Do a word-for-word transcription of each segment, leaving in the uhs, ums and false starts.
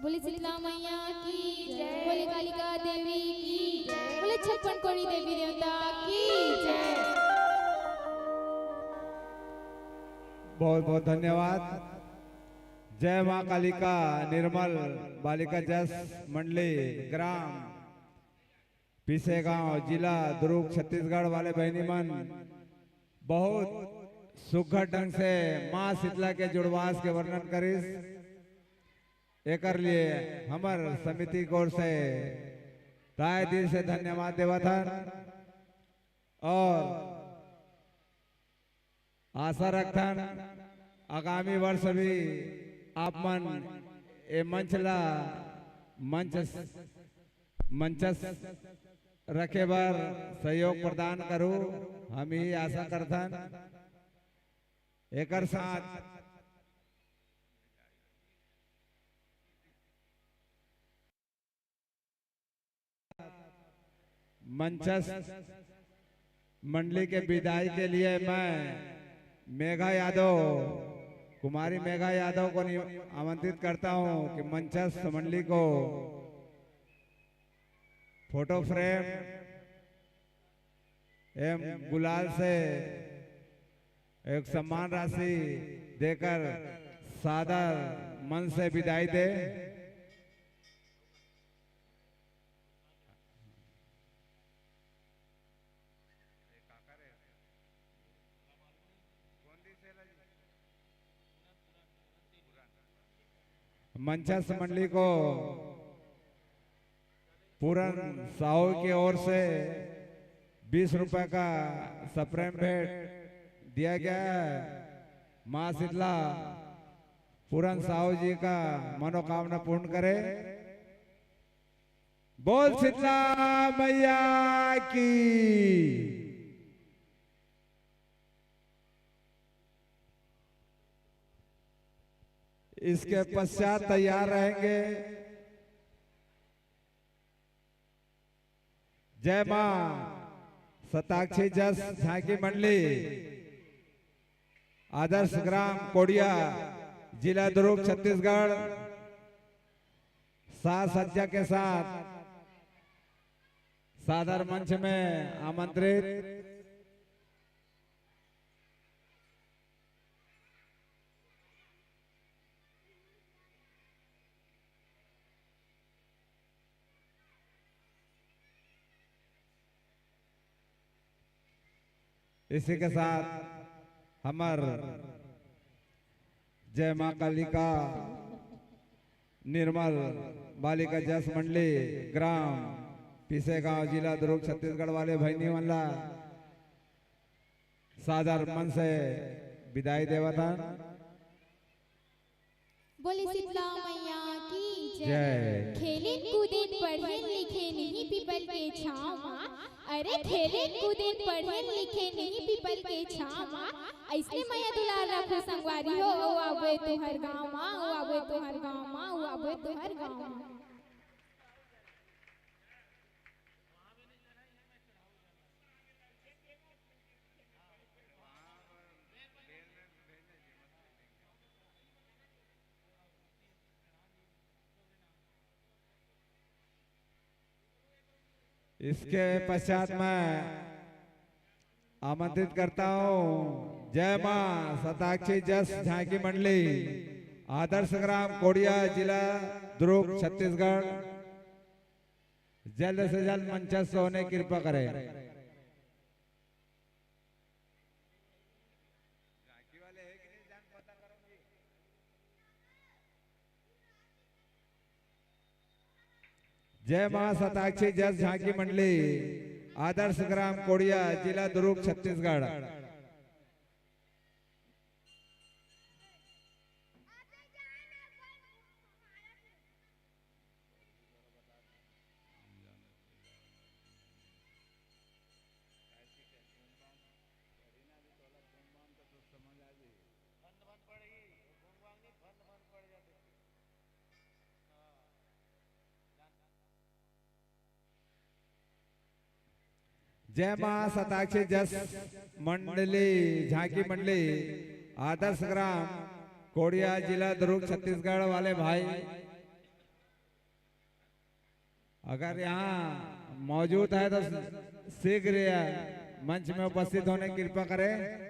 बोले शीतला मैया की जय, बोले कालिका देवी की जय, बोले छप्पन कोड़ी देवी देवता की जय। बहुत बहुत धन्यवाद। जय माँ कालिका। निर्मल बालिका जस मंडली, ग्राम पिसेगांव, जिला दुर्ग, छत्तीसगढ़ वाले बहिनी मन बहुत सुघर ढंग से माँ शीतला के जुड़वास के वर्णन करिस। एकर लिए हमर समिति की ओर से तहे दिल से धन्यवाद देवत हन और आशा रखथन आगामी वर्ष भी आप मन ए मंच ला मंच मंचस रखे बर सहयोग प्रदान करू, हम ही आशा करथन। एकर साथ मंचस्थ मंडली के विदाई के लिए मैं मेघा यादव, कुमारी मेघा यादव को नि-, आमंत्रित करता हूं कि मंचस्थ मंडली को फोटो फ्रेम एवं गुलाल से एक सम्मान राशि देकर सादर मन से विदाई दे। मंचस्थ मंडली को पूरन साहू की ओर से बीस रुपए का सप्रेम भेंट दिया गया है। माँ शीतला पूरन साहू जी का मनोकामना पूर्ण करे। बोल शीतला मैया की। इसके पश्चात तैयार रहेंगे जय मां सताक्षी जस झांकी मंडली, आदर्श ग्राम कोड़िया, जिला दुर्ग, छत्तीसगढ़। साज सज्जा के साथ सादर मंच में आमंत्रित। इसी के साथ हमर जय मां कालिका निर्मल बालिका जस मंडली, ग्राम पिसेगांव, जिला दुर्ग, छत्तीसगढ़ वाले बहिनी मन ला सादर मन से विदाई देवत हन। बोले शीतला मैया की जय। जय। खेलिन कूदिन पढ़िन लिखिन इही पीपल के छाँव मा। अरे खेलिन कूदिन पढ़िन लिखिन इही पीपल के छाँव मा। अइसने मया दुलार रखो संगवारी हो, ओ आबे तुहर गाँव मा, ओ आबे तुहर गाँव मा, ओ आबे तुहर गाँव मा। इसके पश्चात मैं आमंत्रित करता हूं जय मां सताक्षी जस झांकी मंडली, आदर्श ग्राम कोड़िया, जिला दुर्ग, छत्तीसगढ़। जल्द से जल्द मंचस्थ होने कृपा करें। जय मां सताक्षी जस झांकी मंडली, आदर्श ग्राम कोड़िया, जिला दुर्ग, छत्तीसगढ़। जय मां सताक्षी जस मंडली, झांकी मंडली, आदर्श ग्राम कोड़िया, जिला दुर्ग, छत्तीसगढ़ वाले भाई अगर यहाँ मौजूद है तो शीघ्र मंच में उपस्थित होने की कृपा करें।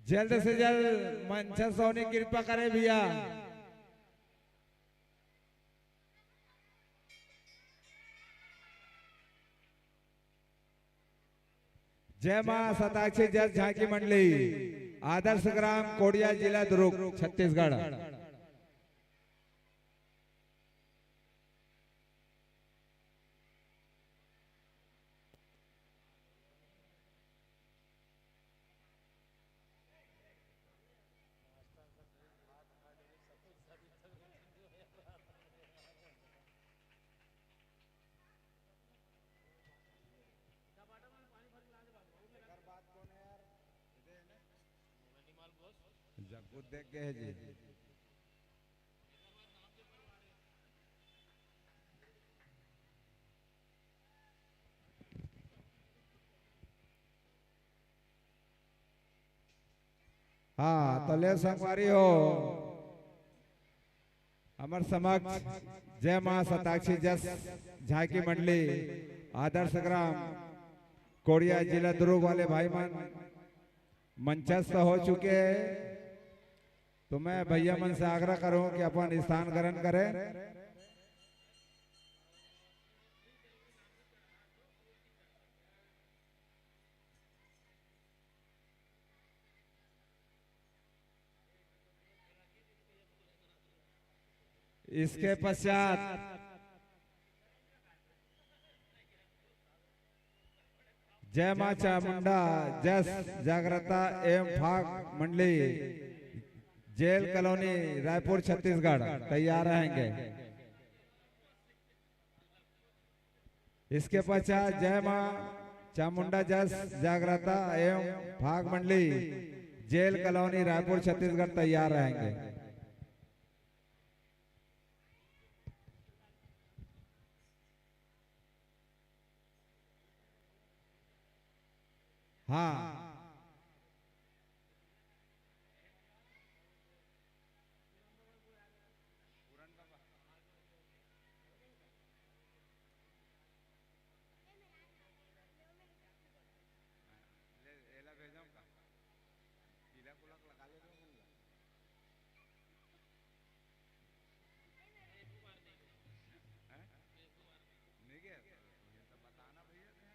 जल्द से जल्द मंचस्थ होने की कृपा करें भैया। जय मां शताक्षी जस झांकी मंडली, आदर्श ग्राम कोड़िया, जिला दुर्ग, छत्तीसगढ़। जग्गू देख गए जी। हाँ, तो ले संगवारी हो, हमर समक्ष जय माँ शताक्षी जस झांकी मंडली, आदर्श ग्राम कोड़िया, जिला दुर्ग वाले भाई मन मंचस्थ हो चुके हैं। तो मैं भैया मन से आग्रह करूं कि अपन स्थान ग्रहण करें। इसके पश्चात जय मां चामुंडा जस जागरता एवं फाग मंडली, जेल कॉलोनी, रायपुर, छत्तीसगढ़, तैयार रहेंगे। इसके पश्चात जय मां चामुंडा जस जागरता एवं फाग मंडली, जेल कॉलोनी, रायपुर, छत्तीसगढ़, तैयार रहेंगे। हाँ। ले, एला भेजो का? तिलक उलक लगा ले दो उनला। हैं? नहीं गया? तो ये तो बताना भैया थे।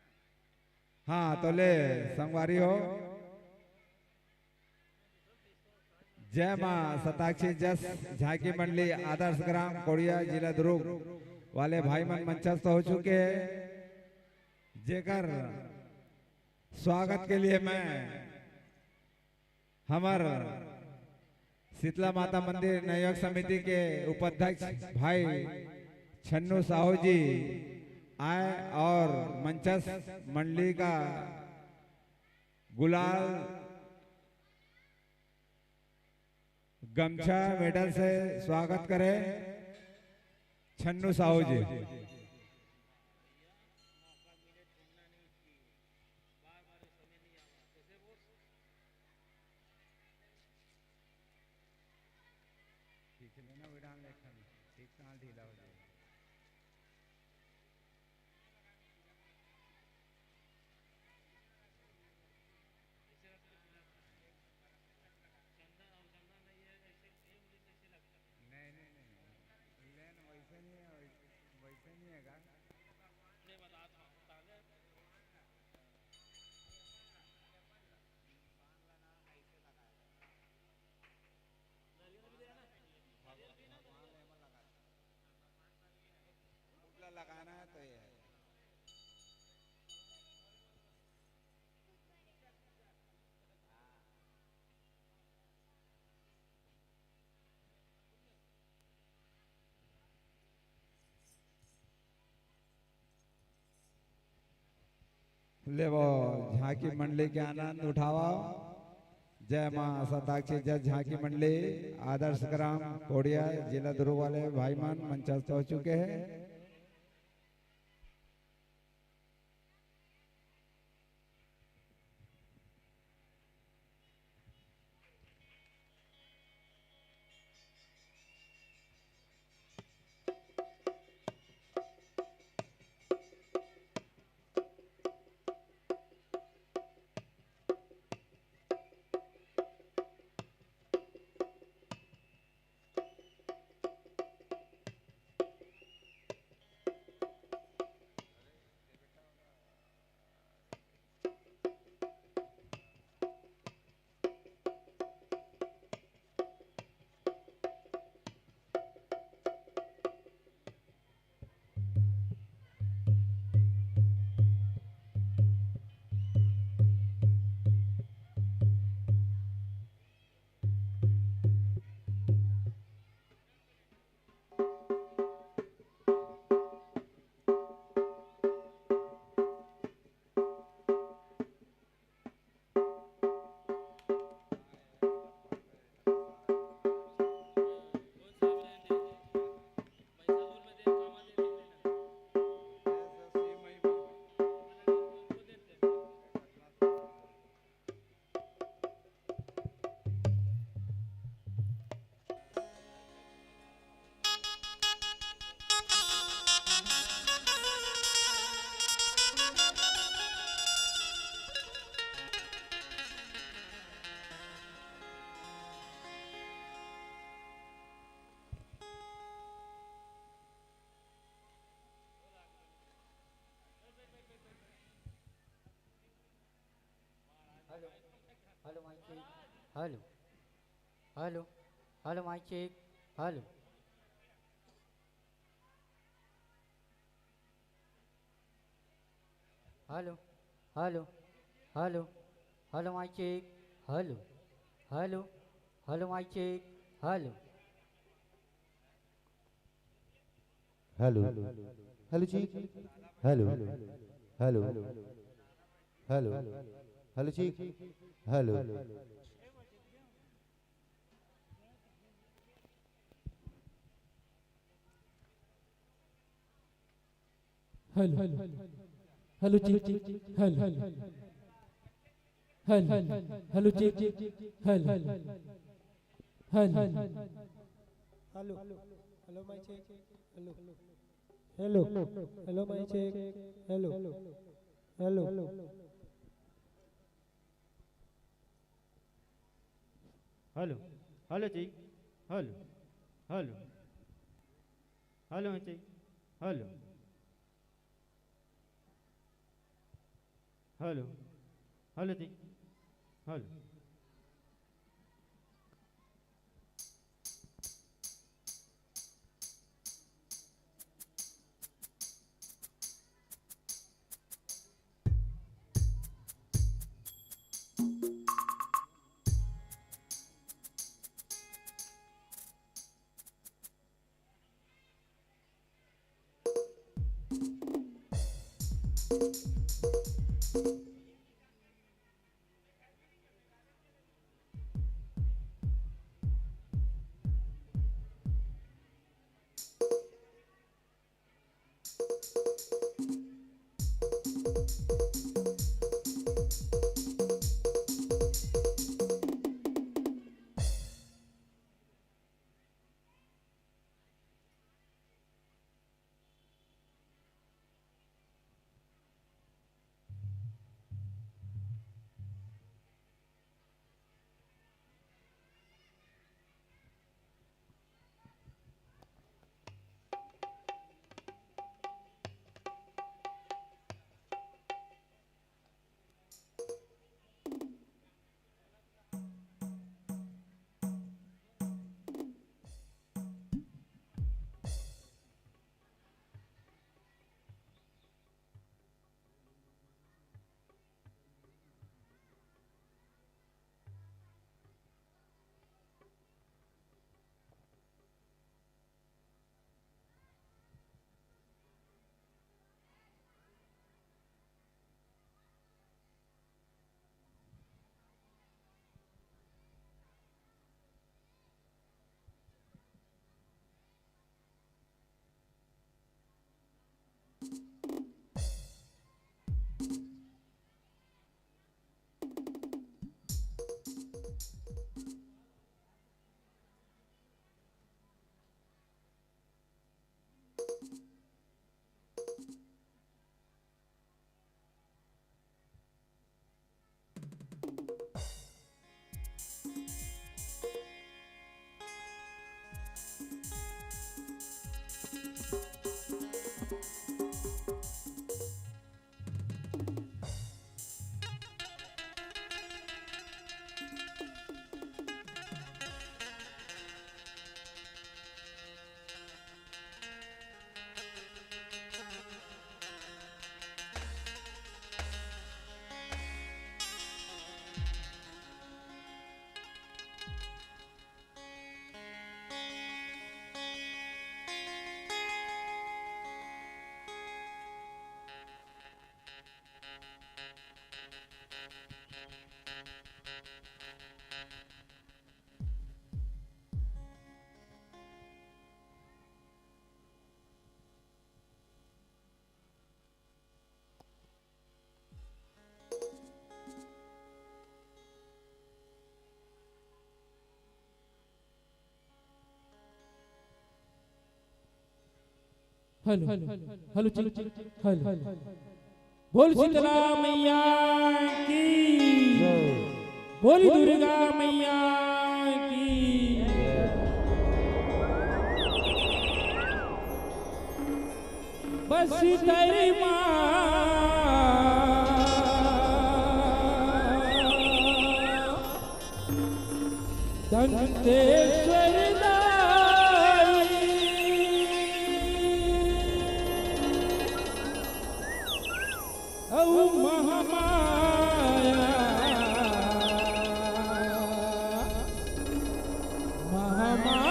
हाँ, तो ले संगवारी हो, जय माँ शताक्षी जस झांकी मंडली, आदर्श ग्राम कोड़िया, जिला दुर्ग वाले भाई मन मंचस्थ हो चुके हैं, जेकर स्वागत के लिए मैं हमर शीतला माता मंदिर नवयुवक समिति के उपाध्यक्ष भाई छन्नू साहू जी आए और मंचस्थ मंडली का गुलाल गमछा मेडल से स्वागत करें छन्नू साहू जी। ठीक है, लेना वही डाल लेखा में, ठीक कहाँ ढीला हो जाएगा। नहीं, नहीं, नहीं, लेन वैसे नहीं है, वैसे, वैसे नहीं है का? लेवो, झांकी मंडली के आनंद उठावो। जय मां सताक्षी, जय झांकी मंडली। आदर्श ग्राम कोड़िया, जिला दुर्ग वाले भाई मन मंचस्थ हो चुके हैं। Hello. Hello, mic check. Hello. Hello. Hello, mic check. Hello. Hello. Hello. Hello. Hello, mic check. Hello. Hello. Hello, mic check. Hello. Hello. Hello, check. Hello. Hello. Hello. Hello, check. Hello. Hello. Hello, check. Hello. Hello. Hello, check. Hello. Hello. Hello. Hello, mic check. Hello. Hello. Hello, mic check. Hello. Hello. Hello. Hello, check. Hello. Hello. Hello, mic check. Hello. Hello. Hello, check. Hello. Hello, hello, check, check, hello. बोल शीतला मैया की, बोली दुर्गा मैया की। बस तेरी माँ दंतेश्वर दाई अउ महामाया, महामाया।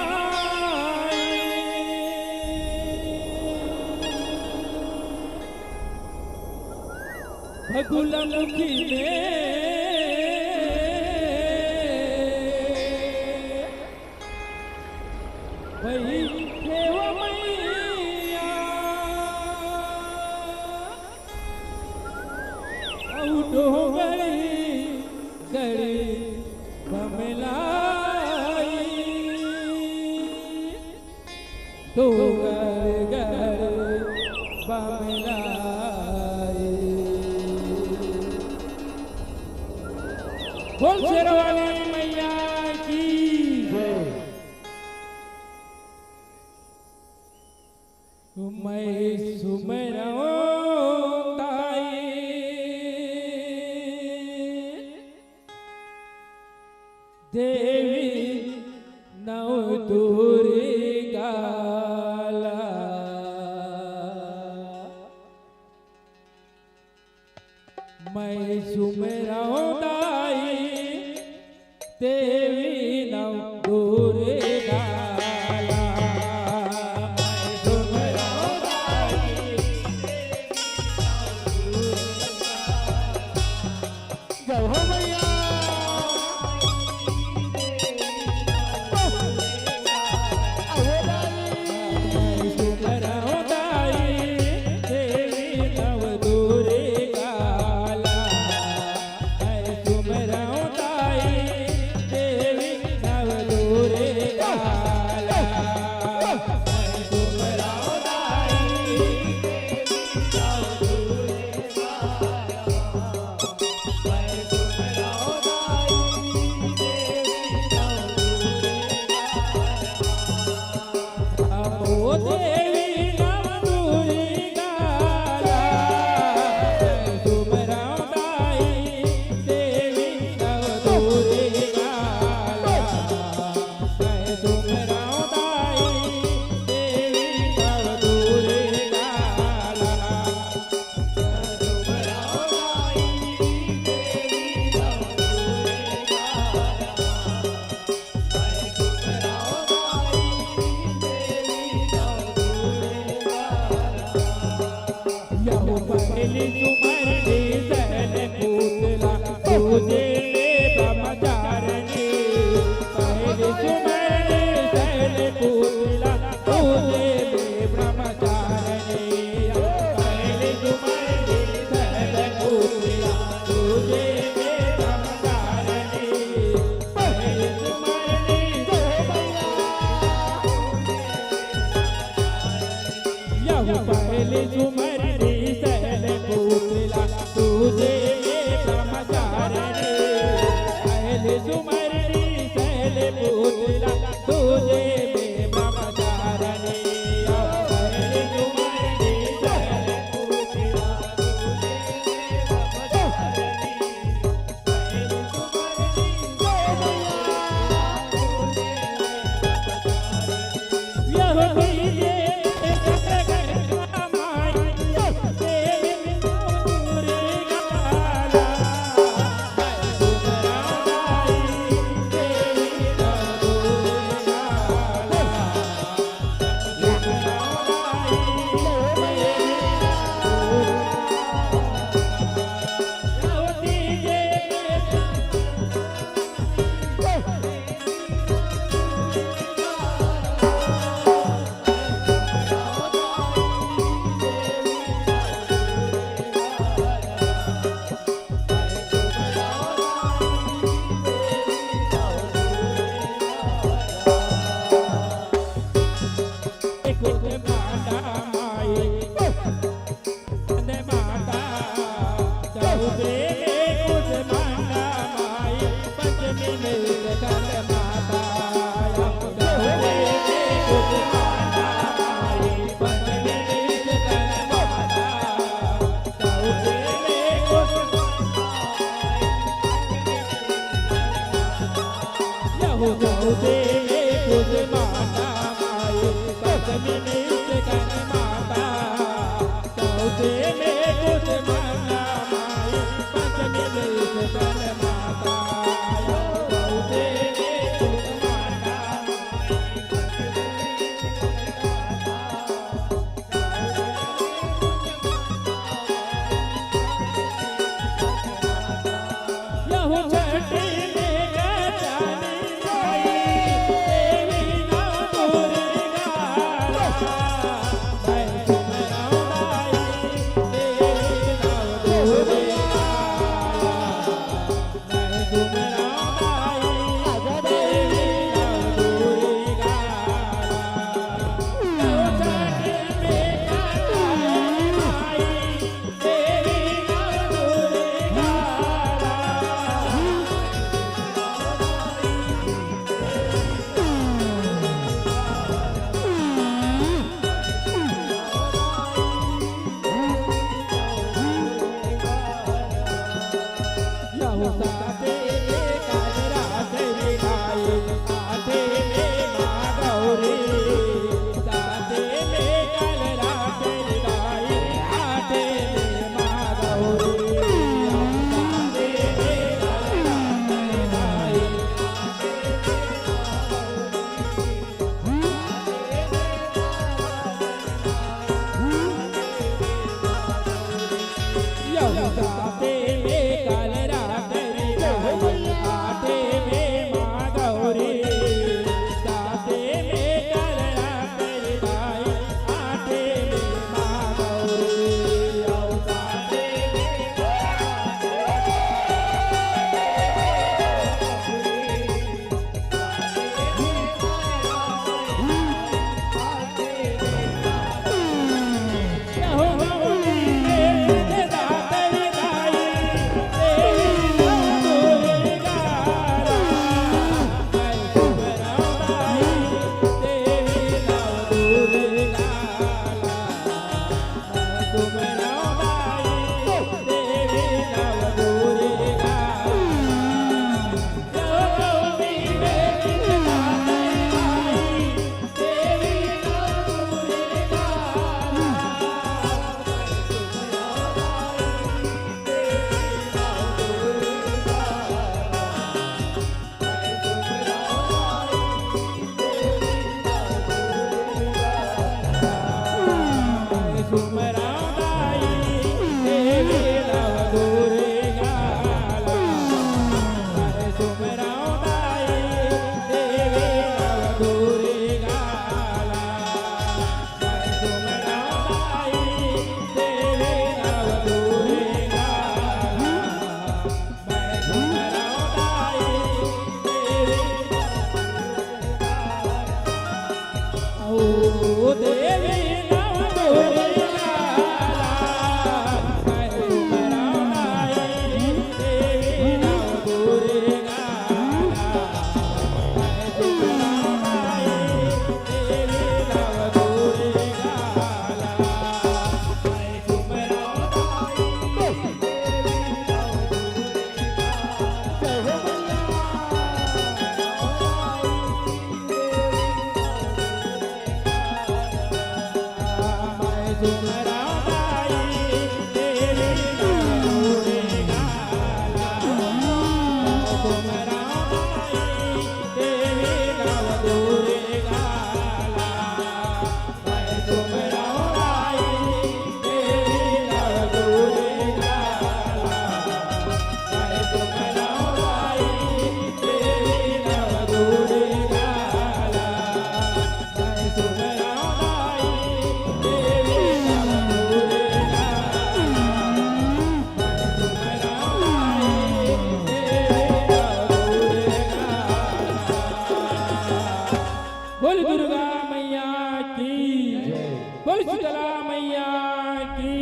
बगुला मुखी में बइठे वो मैया, अउ डोंगरी गरी बमलाई। डोंगरगढ़ बमलाई। बोल शेरवाली मैया की। मैं सुमरऊं ताई देवी नव दुर्गा ला। मैं सुमरऊं ताई देवी नव दुर्गा ला। मैं सुमरऊं ताई जय हो मैया। बोल दुर्गा मैया की, बोल शीतला मैया की।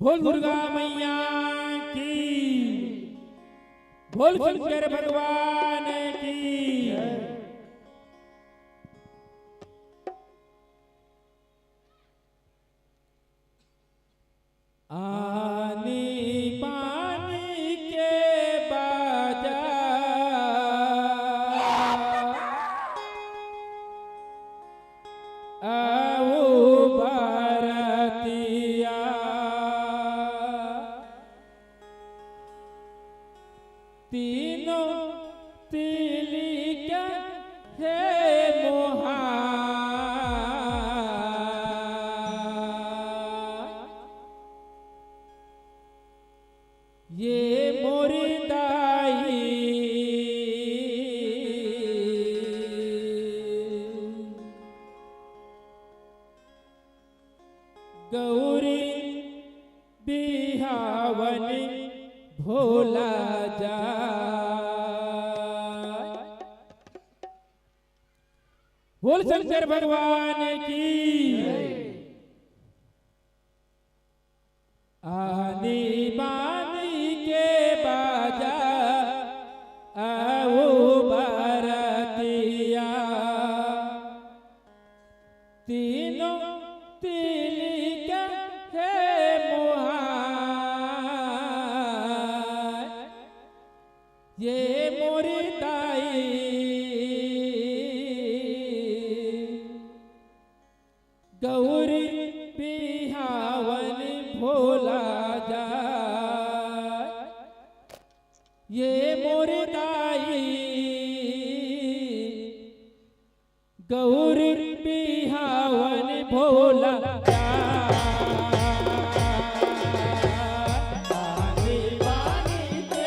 बोल दुर्गा मैया की, बोल शंकर भगवान की। आनी बानी के बाजा, अउ बरतिया तीनों तिली के हे मोहाय। ये मोरी दाई गौरी बिहावनी भोला जाय। बोल शंकर भगवान की। आनी बानी के बाजा अउ बरतिया तीनों तिली के हे मोहाय। ये मोरी दाई गौरी बिहावनी भोला जाय। ये मोरी दाई गौरी बिहावनी भोला जाय। आनी बानी के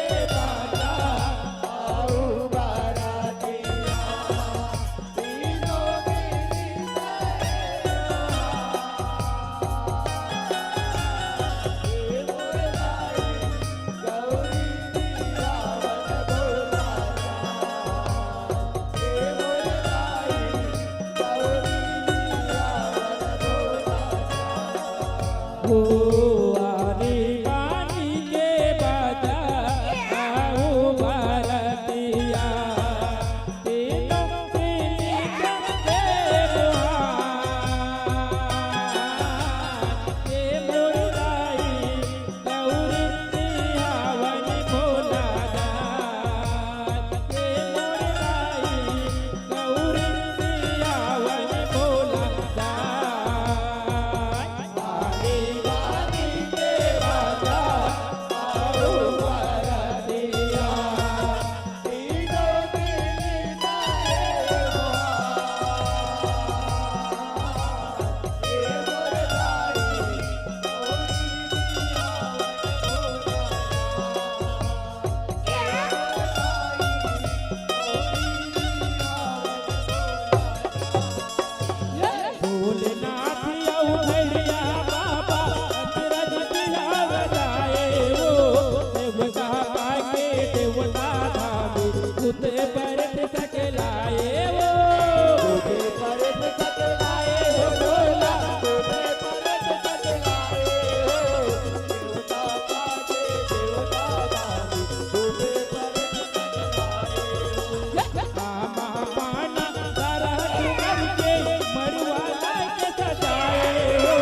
बाजा अउ बरतिया तीनों तिली के भोलेनाथ अउ भैया बाबा, अचरज बिहार जाए ओ, देवता के देवता धाम, भूत प्रेत सकलाए ओ। भूत प्रेत सकलाए ओ भोला, भूत प्रेत सकलाए ओ। देवता के देवता धाम, भूत प्रेत सकलाए ओ। आमा पाना दरा डूमर के मड़वा लाके सजाए हो।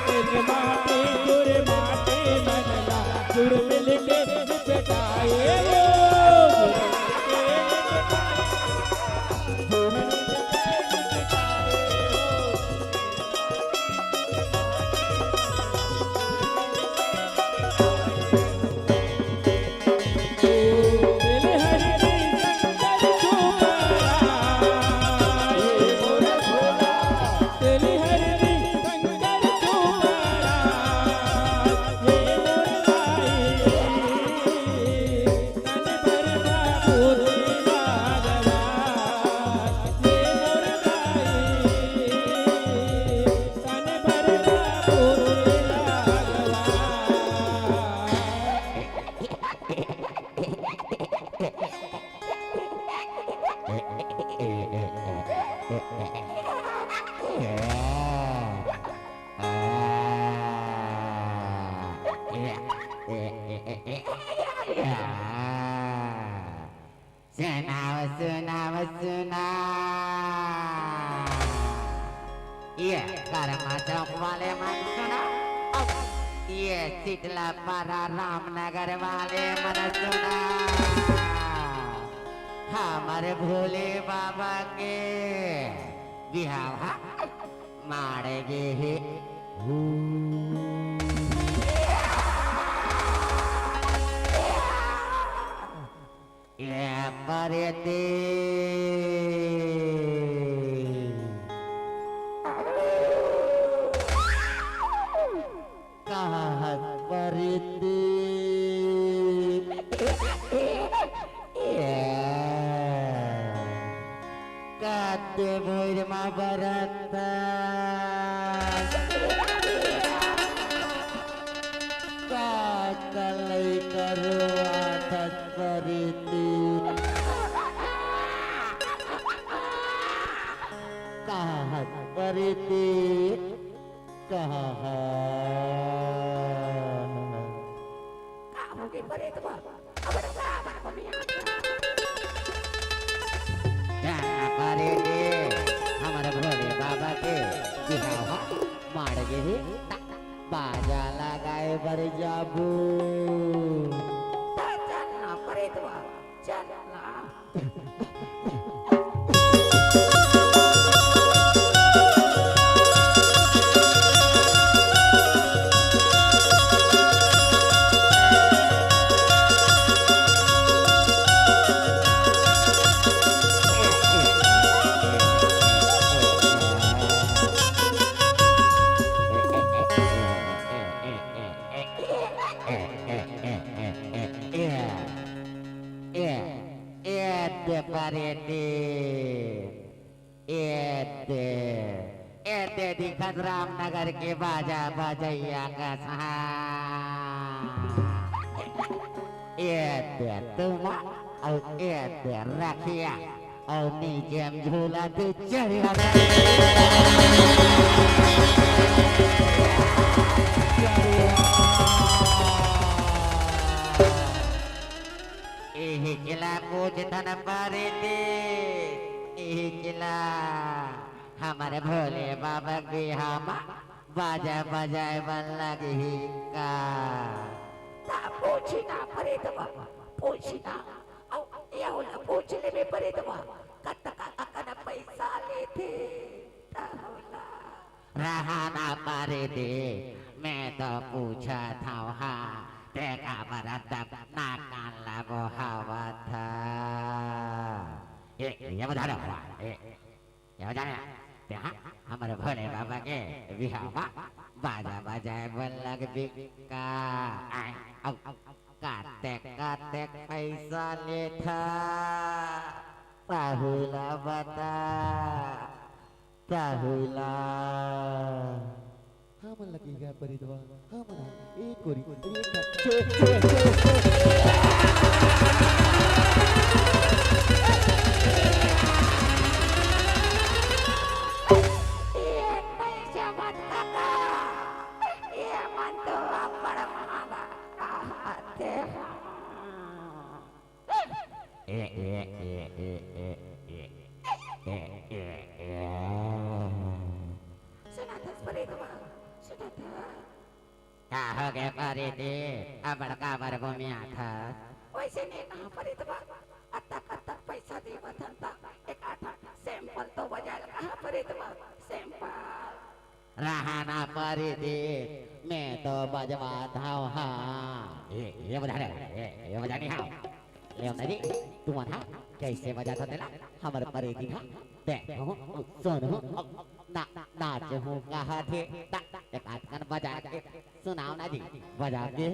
तेरे माटे तोरे माटे मनला जुड़ मिल के निपटाए हो। सुनाव, सुनाव, सुनाव। ये करमा चौक वाले मन सुना, ये शीतला पारा रामनगर वाले मन सुना। हमर भोले बाबा के बिहाव ह माड़े गे हे। ये परेती कहाँ हस परेती? ये काते भोर मा बरत का कलई करो आथस परेती। कहाँ हस परेती? कहाँ हस? का होगे परेतवा? अब बता, अब बता। जाना परेती, हमर भोले बाबा के बिहाव ह माड़ गे हे, बाजा लगाए बर जाबो। त चल ना परेतवा, चल ना। एदे परेती, एदे, एदे दिखत रामनगर के बाजा बजइया कस। हाँ। एदे तुमा अउ एदे रखिया। अउ नीचे म झूला दे चढ़िया। इही चिला कुछ धन पारे दे, इही चिला हमर भोले बाबा के बिहाव म बाजा बजाए बर लगही का? ता पूछी ना परेतवा, पूछी ना। अउ एहू ला पूछ लेबे परेतवा, कतका अकन पइसा लेथे तहू ला। रहा ना परेती, मैं तो पूछत हँव हा, ते काबर अतका नाक कान ला गोहावत हा? ए, ये बता दो, ए, ये बता दो, ते हा, हमर भोले बाबा के बिहाव म बाजा बजाए बर लगबे का? आय, अउ काते काते पइसा लेथा, राहुल बता। राहुल। हमन लगी गा परिदवा, हमन एक कोरी, एक छे, छे, छे, छे। ये पैसा मत काका, ये मन तो अब्बड़ महंगा आथे। ए, ए, ए, ए, ए, ए। सुनत हस परेतवा, सुनत हस? का होगे परेती? अब्बड़ काबर गोमियात हस? वइसे नइ कहा परेतवा, अतक अतक पइसा देवत हन त एक आध sample तो बजाल कहा परेतवा, sample। रहा ना परेती, मैं तो बजवात हँव, हाँ। ए, ये बजा रे, ए, ये बजा नहीं, हाँ। ले ना जी, तुमन हा कइसे बजात हो तेला, हमर परेती हा, देखहूँ, सुनहूँ, ना, नाचहूँ कहत हे, ता, एक आध कन बजा के सुनाव ना जी, बजा के।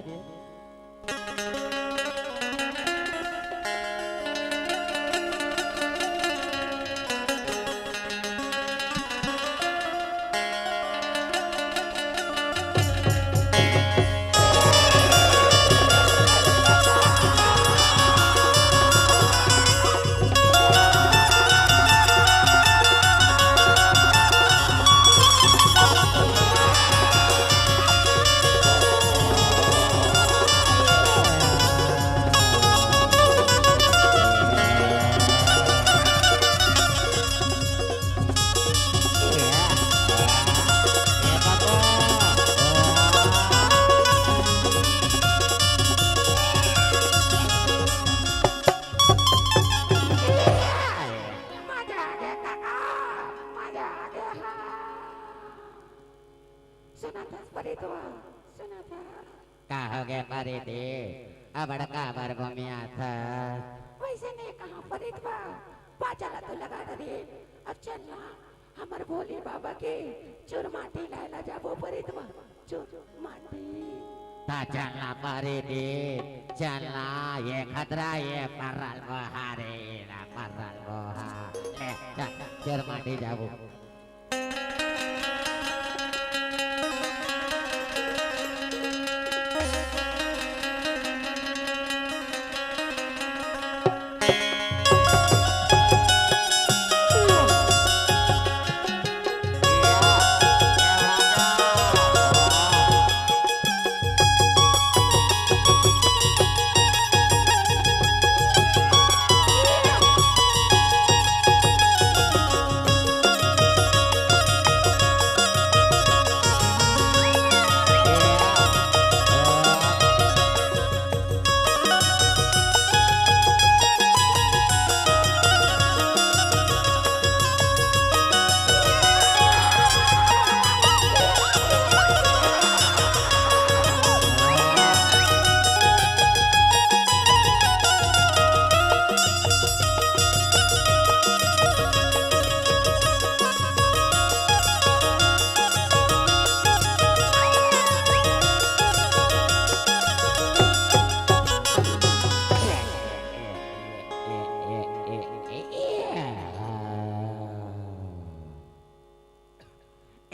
सुनाथस परीतवा, सुनाथा। का होगे परीती? अबड़ काबर गोमियाथस? वइसे नइ कहंव परीतवा, बाजा ला तो लगा डरेन। अब चल ना, हमर भोले बाबा के चुरमाटी लाय ला जाबो परीतवा, चुरमाटी। त चल ना परीती, चल ना, ये खतरा, ये परल बोहा रे, ये ना परल बोहा। ले, चल, चुरमाटी जाबो।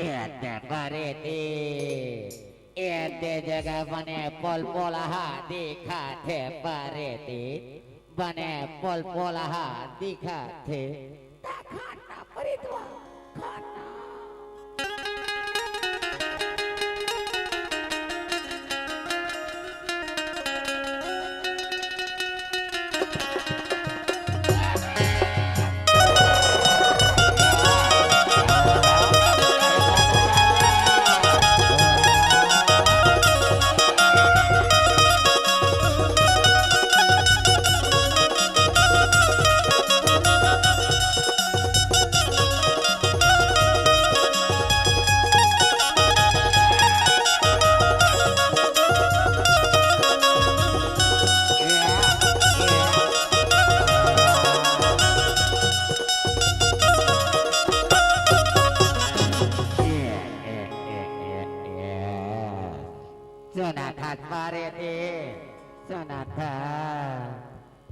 एदे परीती, एदे जगह बने पोलपोलहा दिखथे परीती, बने पोलपोलहा दिखथे। त खाना परीतवा, खाना। सुनाथस परीती, सुनाथस।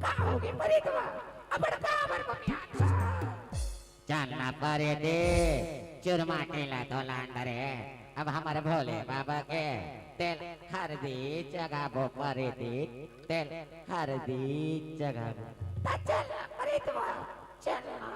का होगे परीतवा? अबड़ काबर गोमियाथस? चल ना परीती, चुरमाटी ला तो लान डरेन। अब हमर भोले बाबा के तेल हरदी जगाबो परीती, तेल हरदी जगाबो। त चल ना परीतवा, चल ना।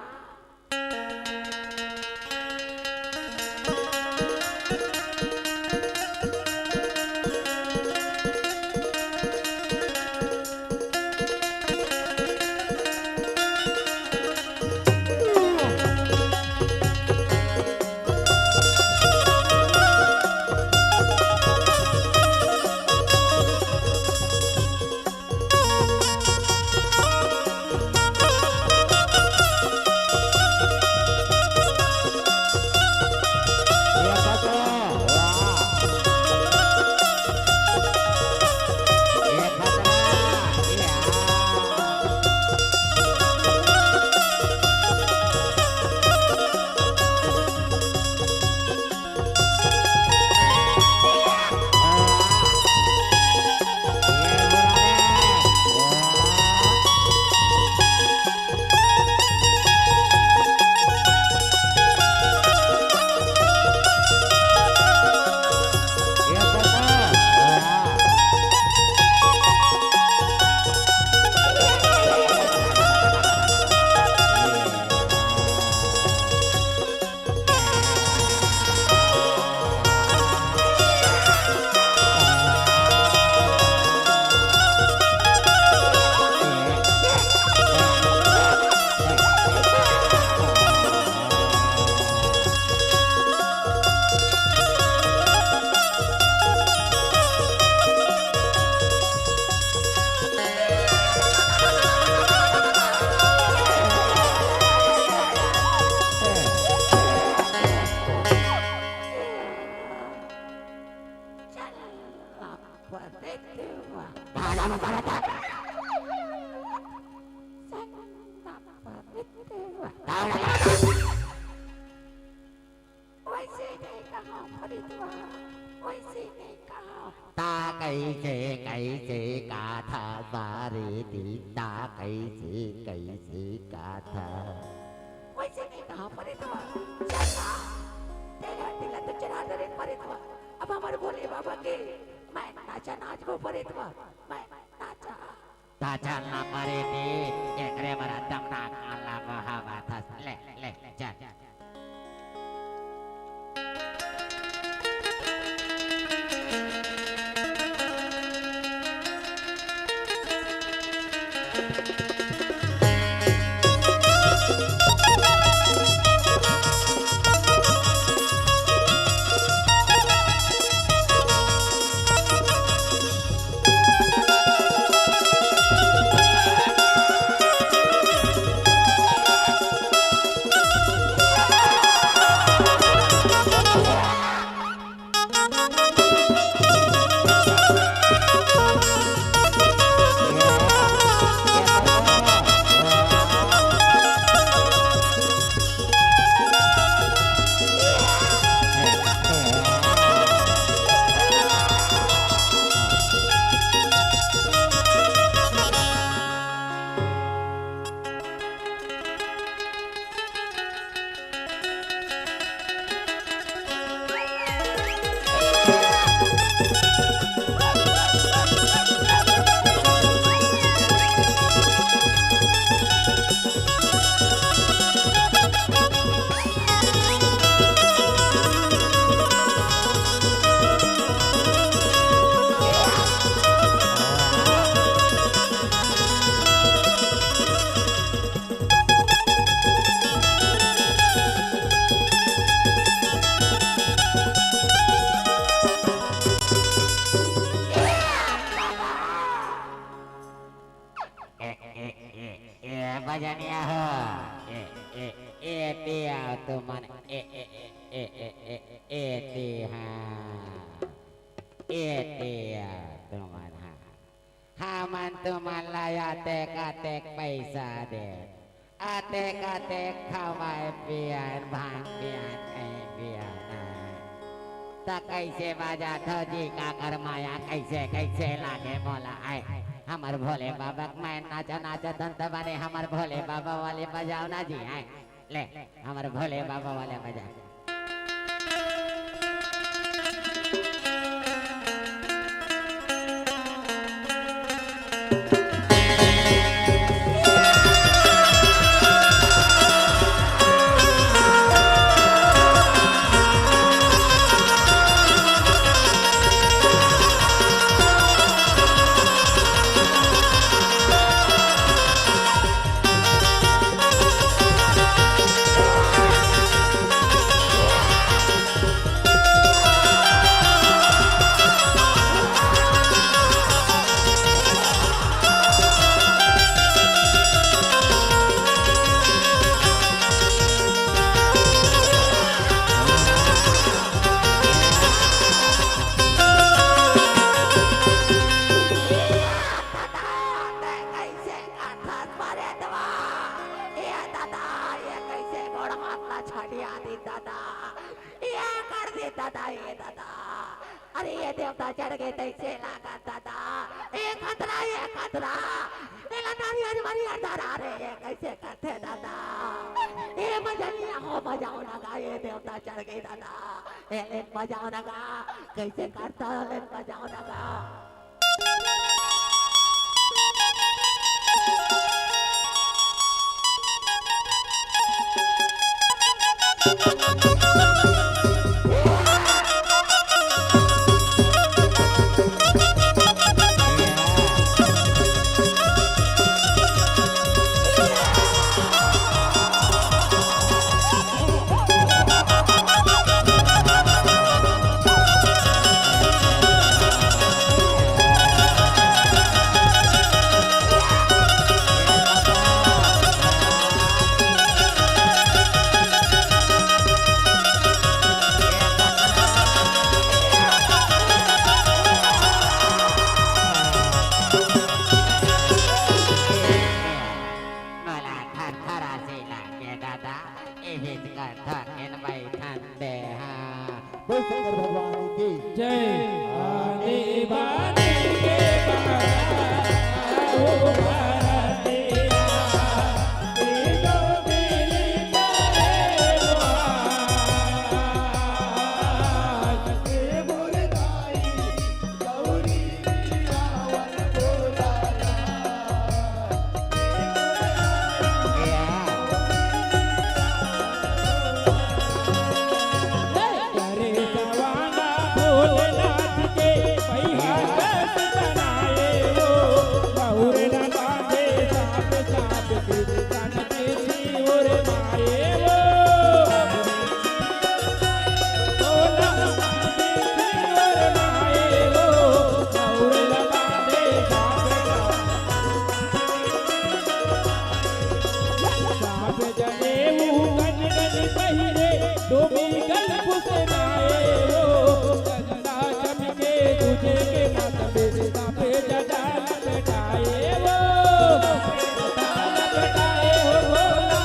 कइसे कहा फरीदवा, वइसे नइ कहा। ता कइसे, कइसे कहा था सारे दिन, ता कइसे, कइसे कहा था। वइसे नइ कहा फरीदवा, चला, तेरे दिल तो चढ़ा दे रे फरीदवा। अब हमर भोले बाबा के मैं नाचा नाचबो फरीदवा, मैं नाचा। ता चल ना परे दी, एकरे बर दम ना काला बहावा था। ले, ले, चल। ए, ए, ए, ए, बजनिया हो। ए, ए, ए, ते आओ तुमन। ए, ए, ए, ते हा। ए, ते आओ तुमन हा। हमन तुमन ला अतेक, अतेक पइसा दे। अतेक, अतेक खवाए पियाए भांग पियाए कहीं पियाना। त कइसे बजाथो जी काकर माया, कइसे, कइसे लागे मोला आए। हमर भोले बाबा के मैं नाचा, नाचा धन त बने, हमर भोले बाबा वाले बजाओ ना जी आए। ले, हमर भोले बाबा वाले बजा। ए ददा, ये कइसे गोड़ हाथ ला छड़िया दी ददा, ये कर दी ददा, ये ददा। अरे ये देवता चढ़ गे तइसे लागत ददा, ये खतरा, ये खतरा। ये ला नारियर वारियर धरा रे, ये कइसे करथे ददा? ये बजनिया हो बजाओ ना गा, ये देवता चढ़ गे ददा। ये लेन बजाओ ना गा, कइसे करथा लेन बजाओ ना गा। मोला थरथरासी लागे दादा, इहिच कथन बइठन दे हा। बोल शंकर भगवान की जय। आने बाने के बाबा, ओ भारतिया, तेरो दिल करे बाबा। ए मोर दाई, गौरी रावण बोला ना। करे जवाना भोलेनाथ के पहिया कस बनाए हो, बहुर न बांधे सांप, सांप के कान में सिंदूर माए हो। भोला बांधे सिंदूर माए हो, बहुर न बांधे सांप का। सांप जनेऊ गन गन पहिरे, डोमी गल फुसनाए हो। चंदा चमके तुझे के माथ में, सांप जटा लपेटाए हो। लपेटाए हो भोला।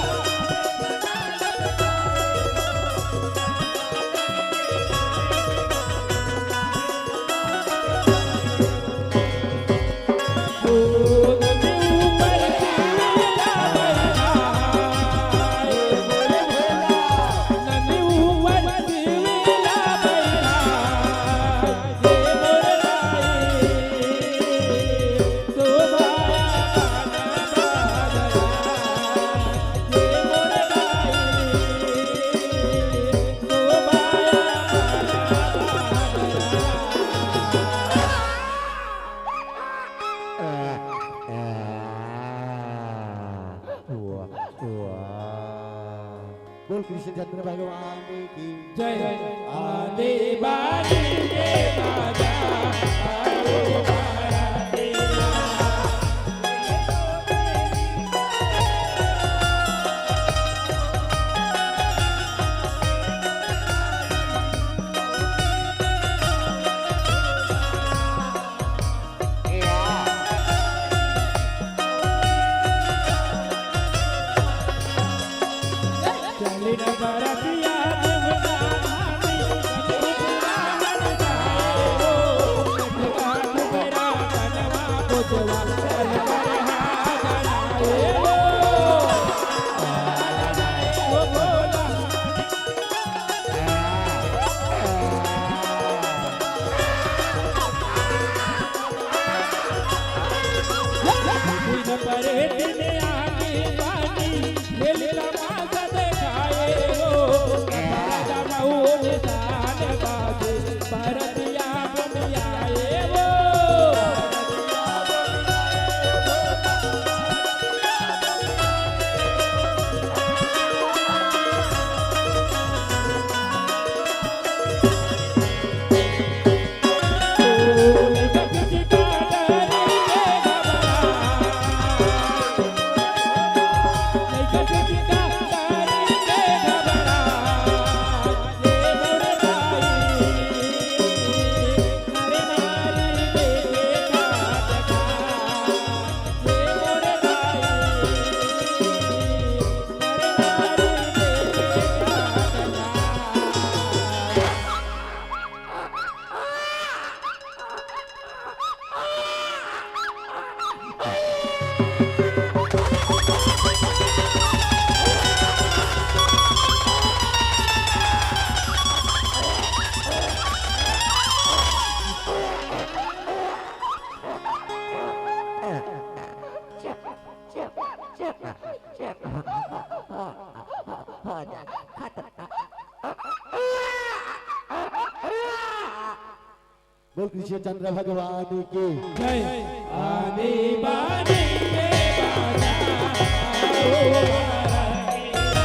बोल कृष्णचंद्र भगवान की जय। आने बाने के बाबा, आओ भारतिया। बोल कृष्णचंद्र भगवान की जय। आने बाने के बाबा, आओ भारतिया।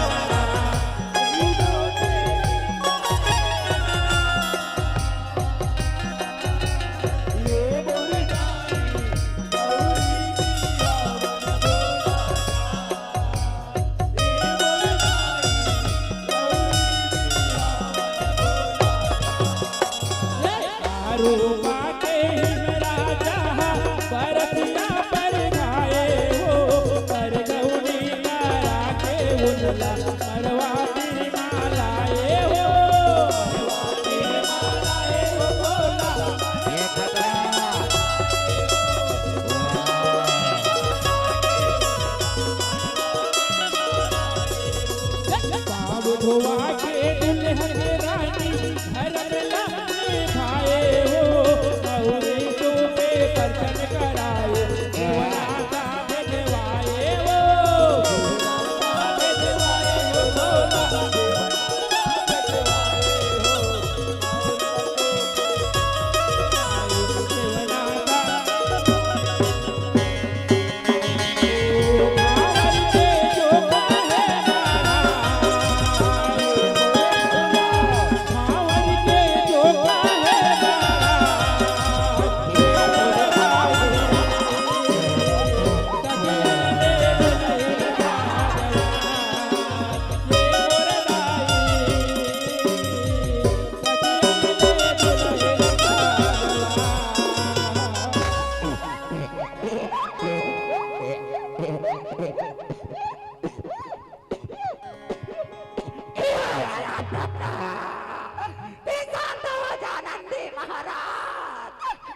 ते शांत हो जा नंदी महाराज,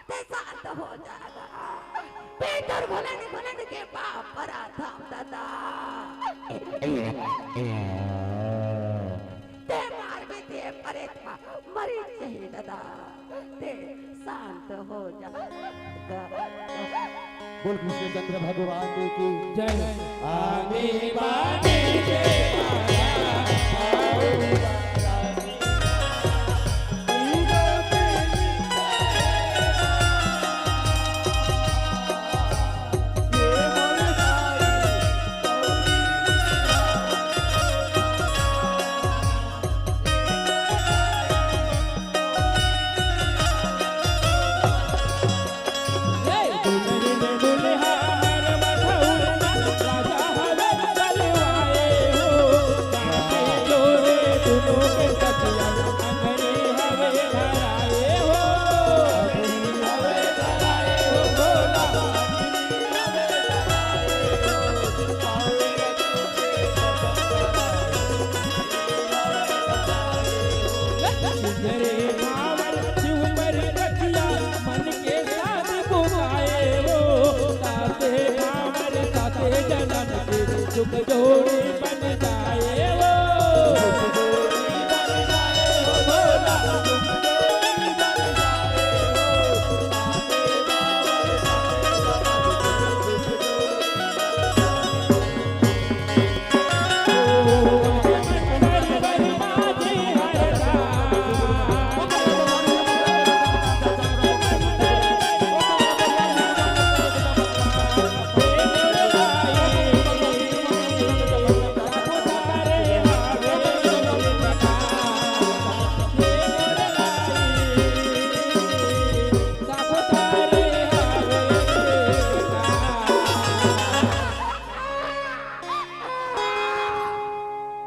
ते शांत हो जा। पीतर घुलन घुलन के पाप पराथम दादा। ते मार में ते परे था, मरी नहीं दादा। ते शांत हो जा। बोल कृष्णचंद्र भगवान की जय। आने बाने के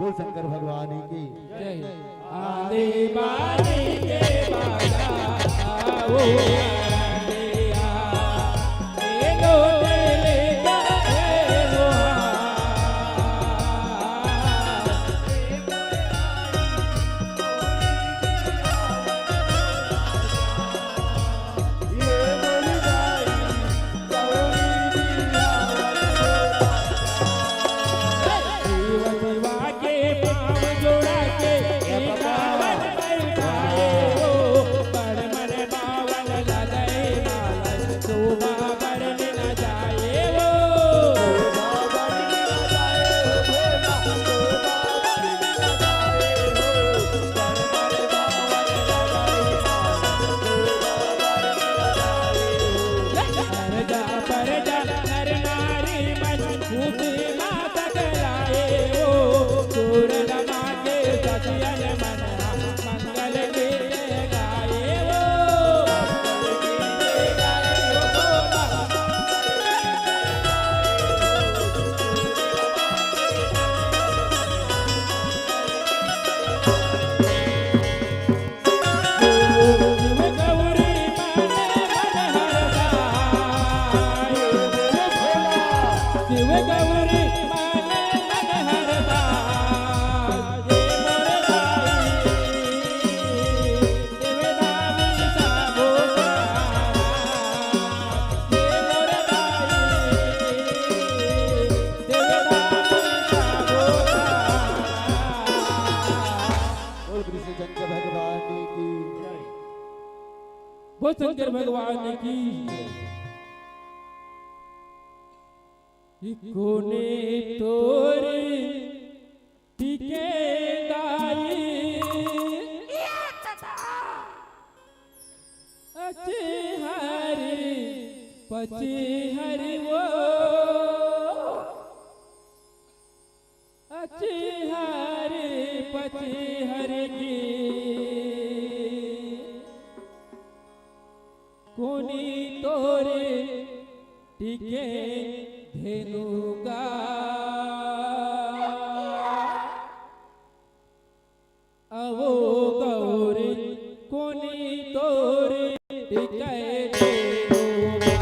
बोल शंकर भगवान की जय। आने बाने के बाजा आओ। बोल कृष्णचंद्र भगवान की। बोल शंकर भगवान की। कोने तोर टिके दाई। अचहरी पचहरी वो। अचहरी पचहरी की कोनी तोरे टिके धेनु गा। अवो गौरी कोनी तोरे टिके धेनु गा।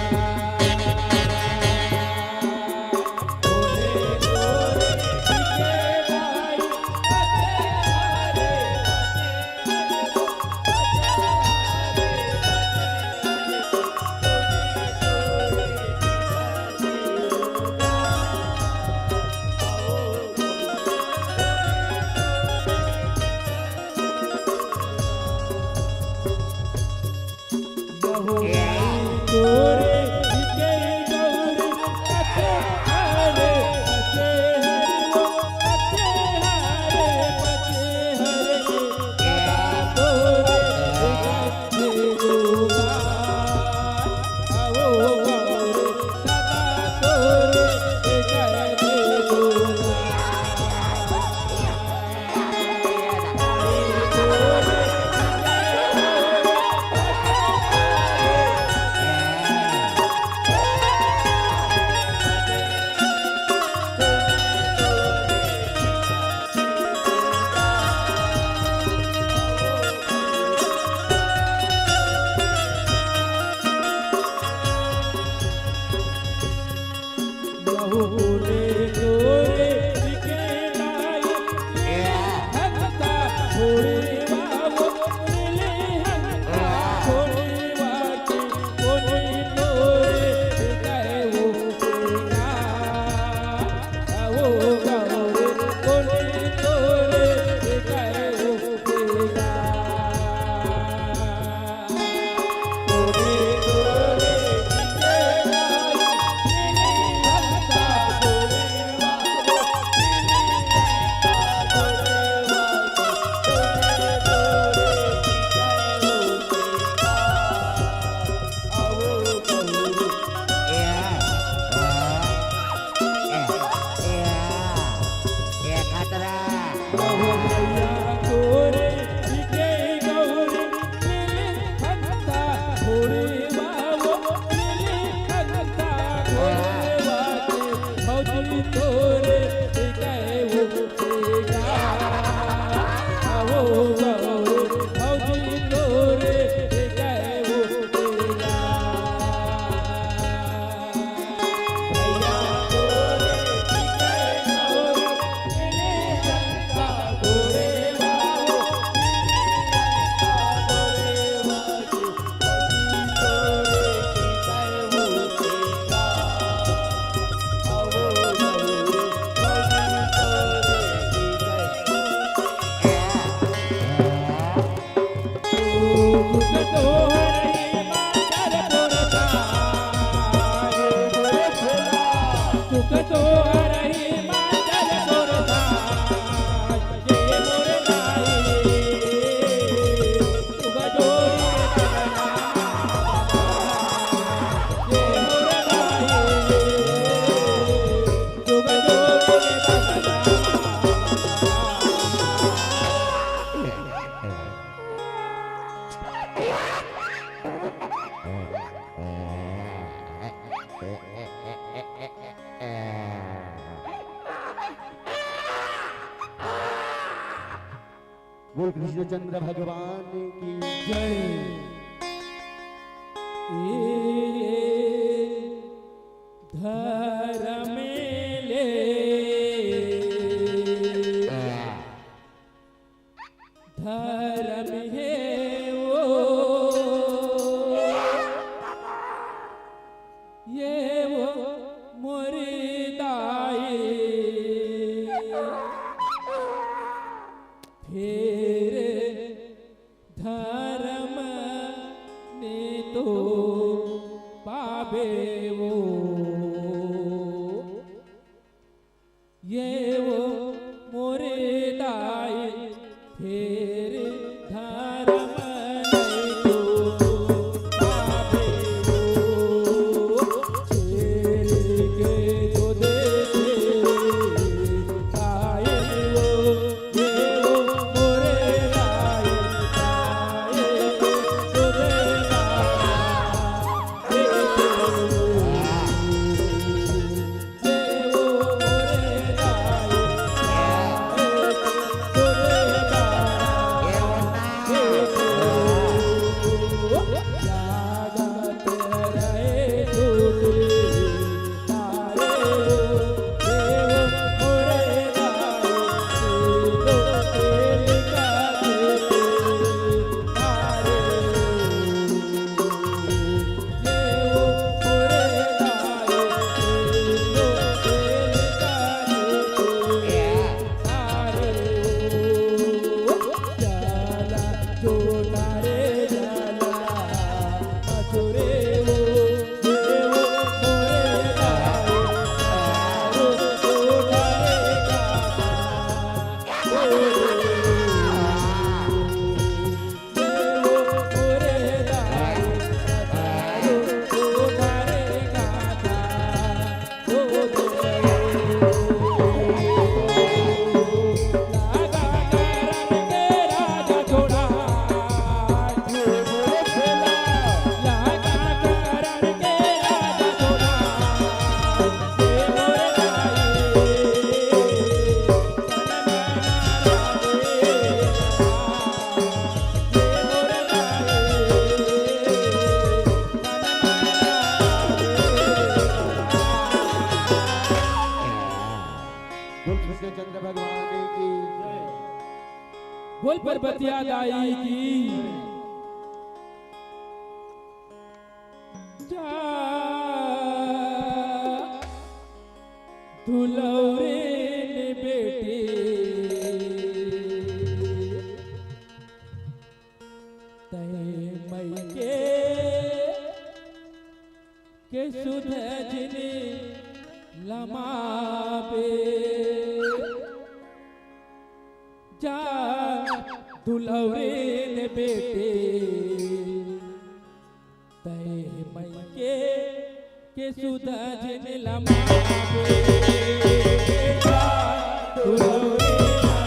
बोल कृष्णचंद्र भगवान की जय। ए धर्म ले धर्म हे वो, ये वो मोर दाई। फेर धर्म ने तो पाबे वो। ये वो मोरे दाई, फेर धर्म नहीं तो पावे वो। शेर के तो देखे आए वो, ये वो मोरे दाई, दाई। पतिया दाई की। जा दुलौरे ने बेटी, तय मई के के सुध जिन लमाबे। जा दुलौरे ने बेटे, तय मई के के सुध जिन लमाबे। जा दुलौरे ने बेटे,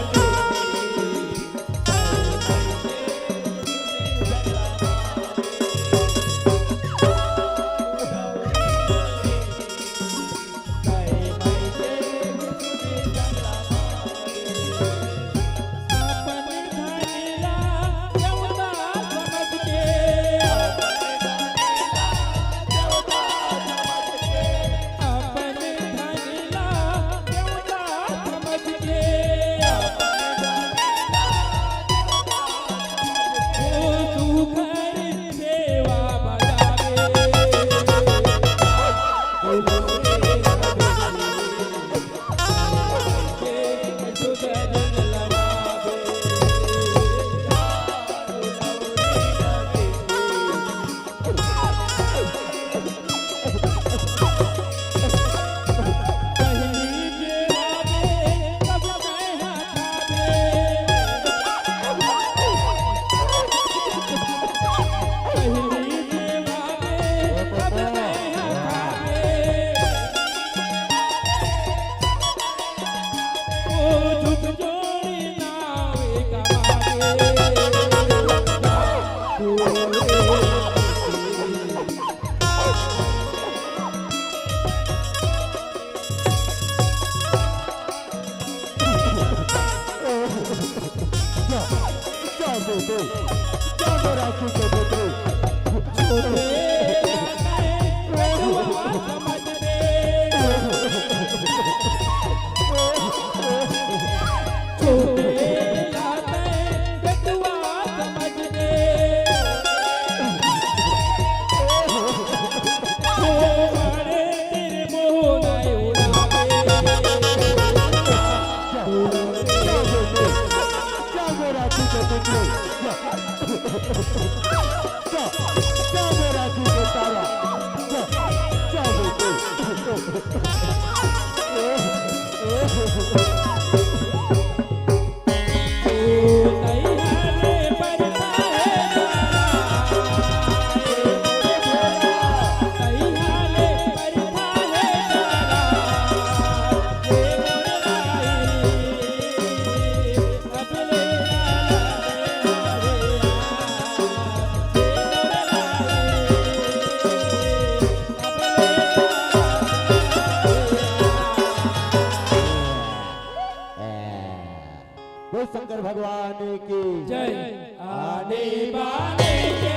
बोल शंकर भगवान की जय। आने बाने के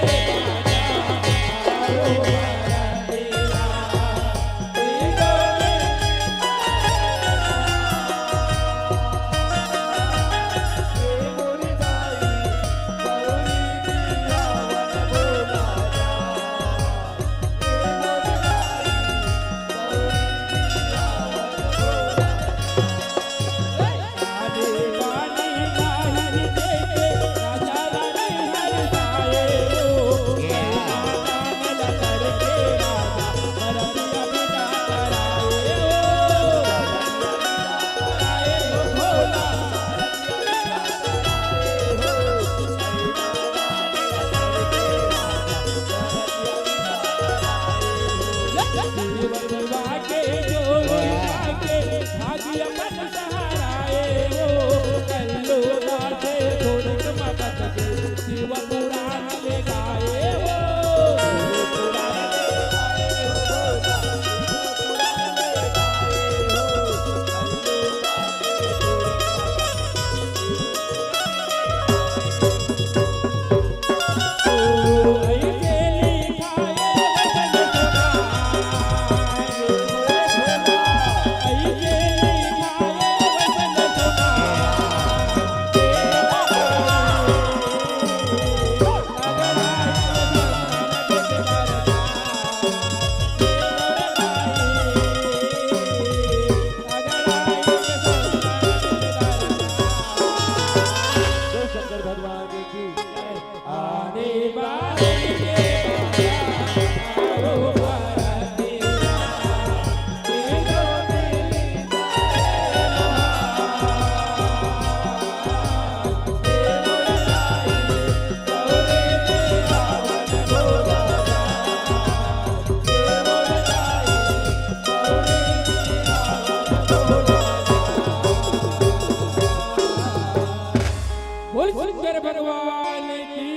बोल शंकर भगवान की,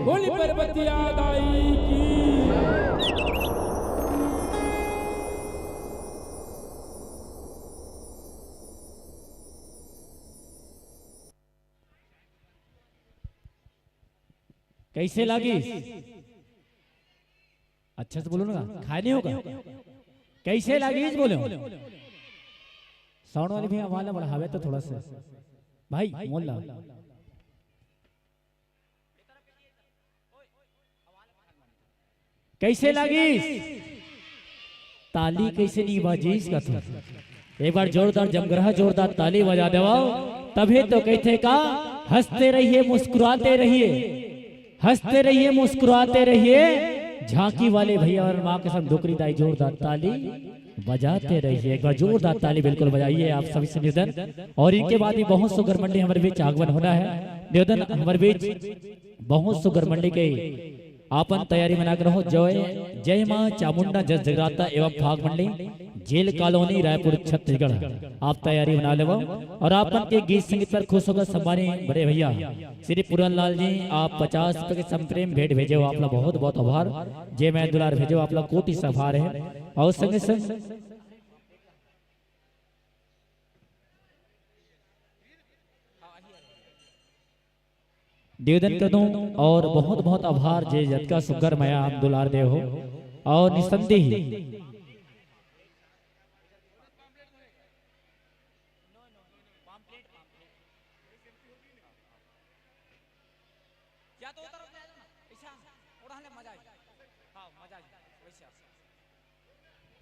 बोल पार्वतिया दाई की। कैसे लागिस? अच्छा से बोलो ना, खाए नहीं होगा? कैसे लागिस बोलो? साउंड वाले भी आवाज बढ़ावे तो थोड़ा सा। भाई, मोल ला। कैसे लागिस? ताली कैसे नहीं बाजिस का तू? एक बार जोरदार जमगरहा जोरदार ताली बजा देवाओ, तभी तो कहते का हंसते रहिए, मुस्कुराते रहिए, हंसते रहिए, मुस्कुराते रहिए। झांकी वाले भैया और माँ कसम डोकरी दाई जोरदार ताली बजाते रहिए, एक बार जोरदार ताली बिल्कुल बजाइए आप सभी से निवेदन। और इनके बाद भी बहुत सुगर मंडी हमारे बीच आगमन होना है। निवेदन हमारे बीच बहुत सुगर मंडी के आपन तैयारी बना के रहो। जय, जय माँ चामुंडा जस जगराता एवं फाग मंडी, जेल कॉलोनी, रायपुर, छत्तीसगढ़। आप तैयारी बना लेवो और आपन के गीत संगीत पर खुश होकर सम्मानी बड़े भैया श्री पूरन लाल जी, आप पचास रुपए के संप्रेम भेंट भेजे हो, आप ला बहुत बहुत आभार। जय मैं दुलार भेजे हो, आप ला कोटि से आभार है। और संगे संग निवेदन कर दूं और बहुत बहुत आभार जे जतका सुग्घर मया आप दुलार दे हो। और निसंदेही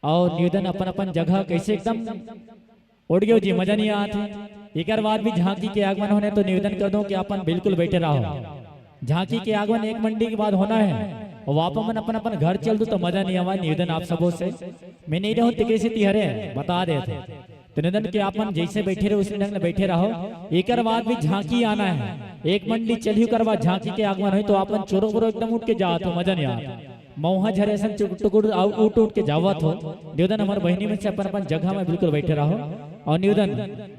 और निवेदन अपन अपन जगह कैसे एकदम उठ गयो जी, मजा नहीं आत है। एकर बाद भी झांकी के आगमन होने तो निवेदन कर दो कि अपन बिल्कुल बैठे रहो। झांकी के आगमन एक मंडी के बाद होना है और वापस मन अपन अपन घर चल दो तो मजा नहीं आवा। निवेदन आप सबों से मैं नहीं रहूं तिकरे से तिहरे बता दे थे। तो निवेदन कि अपन जैसे बैठे रहे उसी ढंग में बैठे रहो। एकर बाद भी झांकी आना है, एक मंडी चलियो कर बाद झांकी के आगमन हो तो अपन चोरो बोरो एकदम उठ के जात हो, मजा नहीं आता। मौहा झरे असन चुक-, टुकुर आउ-, उठ उठ के जावत हो। निवेदन हमर बहिनी मन से अपन अपन जगह में बिल्कुल बैठे रहो। और निवेदन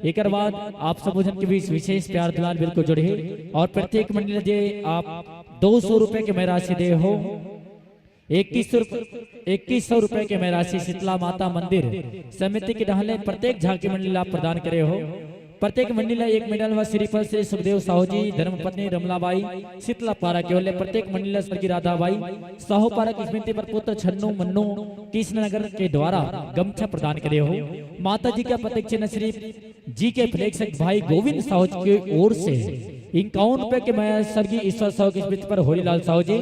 एकर बाद आप सब जन के बीच विशेष प्यार दुलार बिल्कुल जुड़े हे। और प्रत्येक मंडली जे आप दो सौ रुपए के मैं राशि दे हो, इक्कीस सौ रुपए, इक्कीस सौ रुपए के मैं राशि शीतला माता मंदिर समिति के डहले प्रत्येक झांकी मंडली ला प्रदान करे हो। प्रत्येक मंडली ला एक मेडल व श्रीफल श्री सुखदेव साहू जी, धर्मपत्नी रमलाबाई, शीतला पारा के ओर ले प्रत्येक मंडली ला स्वर्गीय राधाबाई साहू पारा की स्मृति पर पुत्र छन्नू मन्नू कृष्णनगर के द्वारा गमछा प्रदान करे हो। माता जी का प्रतीक चिन्ह श्री जी के प्रेक्षक भाई गोविंद साहू जी की ओर से इक्यावन रुपए के मैं स्वर्गीय ईश्वर साहू की स्मृति पर होरीलाल साहू जी,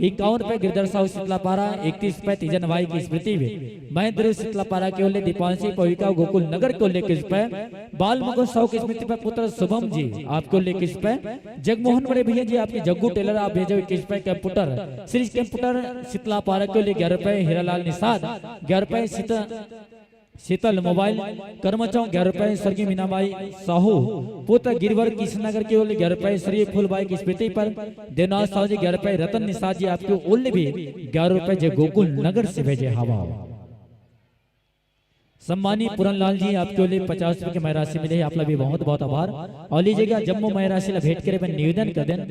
इक्यावन रुपए गिरधर साहू शीतला पारा, इकतीस रुपए तीजन भाई की स्मृति में मैं ध्रुव शीतला पारा के ओर ले दीपांशी पविका गोकुल नगर के ओर ले इक्कीस रुपए बाल मुकुंद साहू की स्मृति पर पुत्र शुभम जी आपके ओर ले इक्कीस रुपए, जगमोहन बड़े भैया जी आपके जग्गू टेलर आप भेजे इक्कीस रुपए, कंप्यूटर श्री कंप्यूटर शीतला पारा के ओर ले ग्यारह रुपए, हीरालाल निषाद ग्यारह रुपए, शीतल शीतल मोबाइल कर्मचांव ग्यारह रुपए, स्वर्गीय मीनाबाई साहू पुत्र गिरवर कृष्णनगर के ओर ले ग्यारह रुपए, श्री फूलबाई की स्मृति पर देवनाथ साहू जी ग्यारह रुपए, रतन निषाद जी आपके ओर ले भी ग्यारह रुपए जे गोकुल नगर से भेजे हवा। सम्मानी पूरन लाल जी आपके ओर ले पचास रुपए के मैं राशि मिले, आप ला भी बहुत बहुत आभार। और लीजिएगा जम्मो मैं राशि ला भेंट करे बर निवेदन कर देन।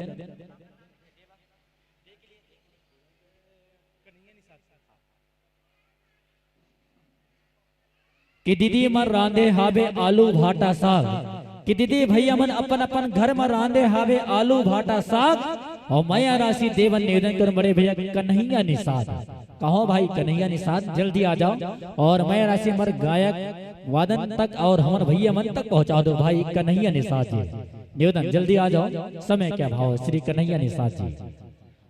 कि दीदी मन रांधे हावे आलू भाटा साग, कि दीदी भैया मन अपन अपन घर म रांधे हावे आलू भाटा साग, और मैं राशि देवन निवेदन करूं बड़े भैया कन्हैया निषाद। कहो भाई कन्हैया निषाद जल्दी आ जाओ और मैं राशि हमर गायक वादन तक और हमर भैया मन तक पहुंचा दो भाई कन्हैया निषाद जी। निवेदन जल्दी आ जाओ, समय क्या भाव श्री कन्हैया निषाद जी।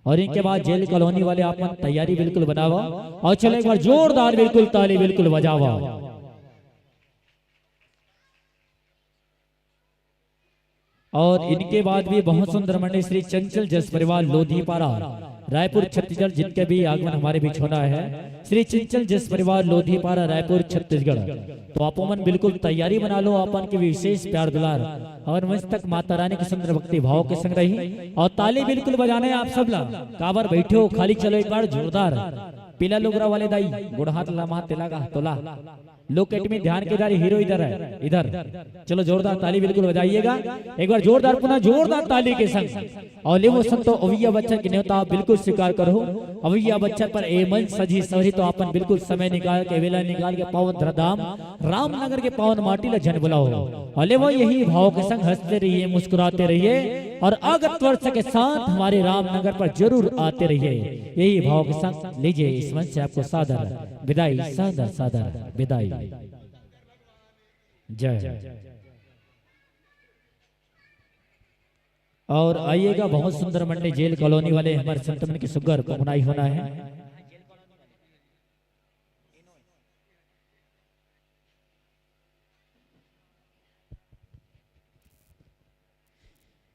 और इनके बाद जेल कॉलोनी वाले आप मन तैयारी बिल्कुल बनावा और चलो एक बार जोरदार बिल्कुल ताली बिल्कुल बजावा। और इनके बाद भी बहुत सुंदर मंडली श्री चंचल जस परिवार लोधीपारा रायपुर छत्तीसगढ़, जिनके भी आगमन हमारे बीच होना है। श्री चंचल जस परिवार लोधीपारा रायपुर छत्तीसगढ़। तो आप मन बिल्कुल तैयारी बना लो, आप मन के विशेष प्यार दुलार और मंच तक माता रानी के सुंदर भक्ति भाव के संग रही। और ताली बिल्कुल बजाना है आप सब ला। काबर बैठे हो खाली, चलो एक बार जोरदार। पीला लुगरा वाले दाई, गोड़ हाथ ला, माँ तेला का तोला। Look at me, ध्यान किधर, हीरो इधर है, इधर। चलो जोरदार ताली बिल्कुल बजाइएगा, एक बार जोरदार, पुनः जोरदार ताली के संग। और लेवो संतो अवैया बच्चन के न्योता बिल्कुल स्वीकार करो। अवैया बच्चन पर ए मंच सजी सवरी, तो अपन बिल्कुल समय निकाल के, वेला निकाल के पावन धरधाम रामनगर के पावन माटी ला झन बुलाओ। और लेवो यही भाव के संग हंसते रहिए, मुस्कुराते रहिए और अगत वर्ष के साथ हमारे रामनगर पर जरूर आते रहिए। यही भाव के संग लीजिए इस मंच से आपको सादर विदाई, सादर सादर विदाई। जय। और आइएगा, बहुत सुंदर मंडली जेल कॉलोनी वाले हमारे संत मन के सुग्घर पहुनाई होना है।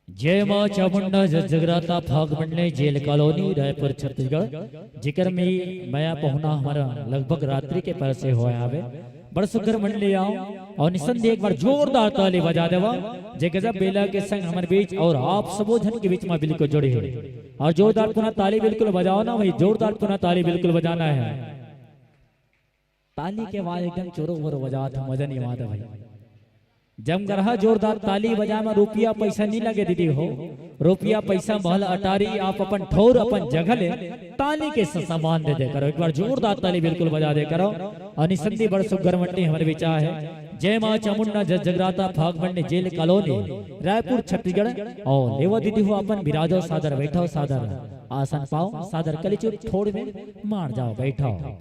जय माँ चामुंडा जस जगराता फाग मंडली जेल कॉलोनी रायपुर छत्तीसगढ़, जेकर में मया पहुना हमारा लगभग रात्रि के पर से होय हावे। बड़ सुघर मंडली आओ और निसंदेह एक बार जोरदार ताली बजा देवा। जे गजब बेला के संग हमर बीच और आप सबो झन के बीच में बिल्कुल जुड़े हे। और जोरदार पुनः ताली बिल्कुल बजाओ ना भाई, जोरदार पुनः ताली बिल्कुल बजाना है। ताली के आवाज एकदम चोरो बोरो बजात हो, मजा नहीं आवत भाई। जमगरहा जोरदार ताली बजाए में रुपया पैसा नहीं लगे दीदी हो, रुपया पैसा महल अटारी, आप अपन ठौर अपन जगह ले ताली के स-, सम्मान दे दे करो। एक बार जोरदार ताली बिल्कुल बजा दे करो। और निसंदी बड़ सुग्घर मंडली हमारे बीच आहे। जय माँ चामुंडा जस जगराता फाग मंडली जेल कॉलोनी रायपुर छत्तीसगढ़। और लेवा दीदी हो अपन बिराजो सादर, बैठाओ सादर, आसन पाओ सादर, कली चुप ठोड़ में मार जाओ, बैठाओ।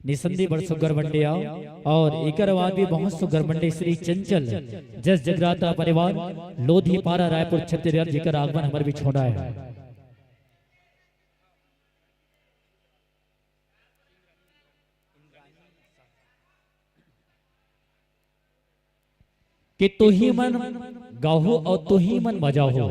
निसंदी बड़ सुग्घर मंडली आओ। और एकर बाद भी बहुत सुग्घर मंडली श्री चंचल जस जगराता परिवार लोधीपारा रायपुर छत्तीसगढ़, जेकर आगमन हमर बीच होना है। कि तुही मन गाहू और तुही मन बजाहू,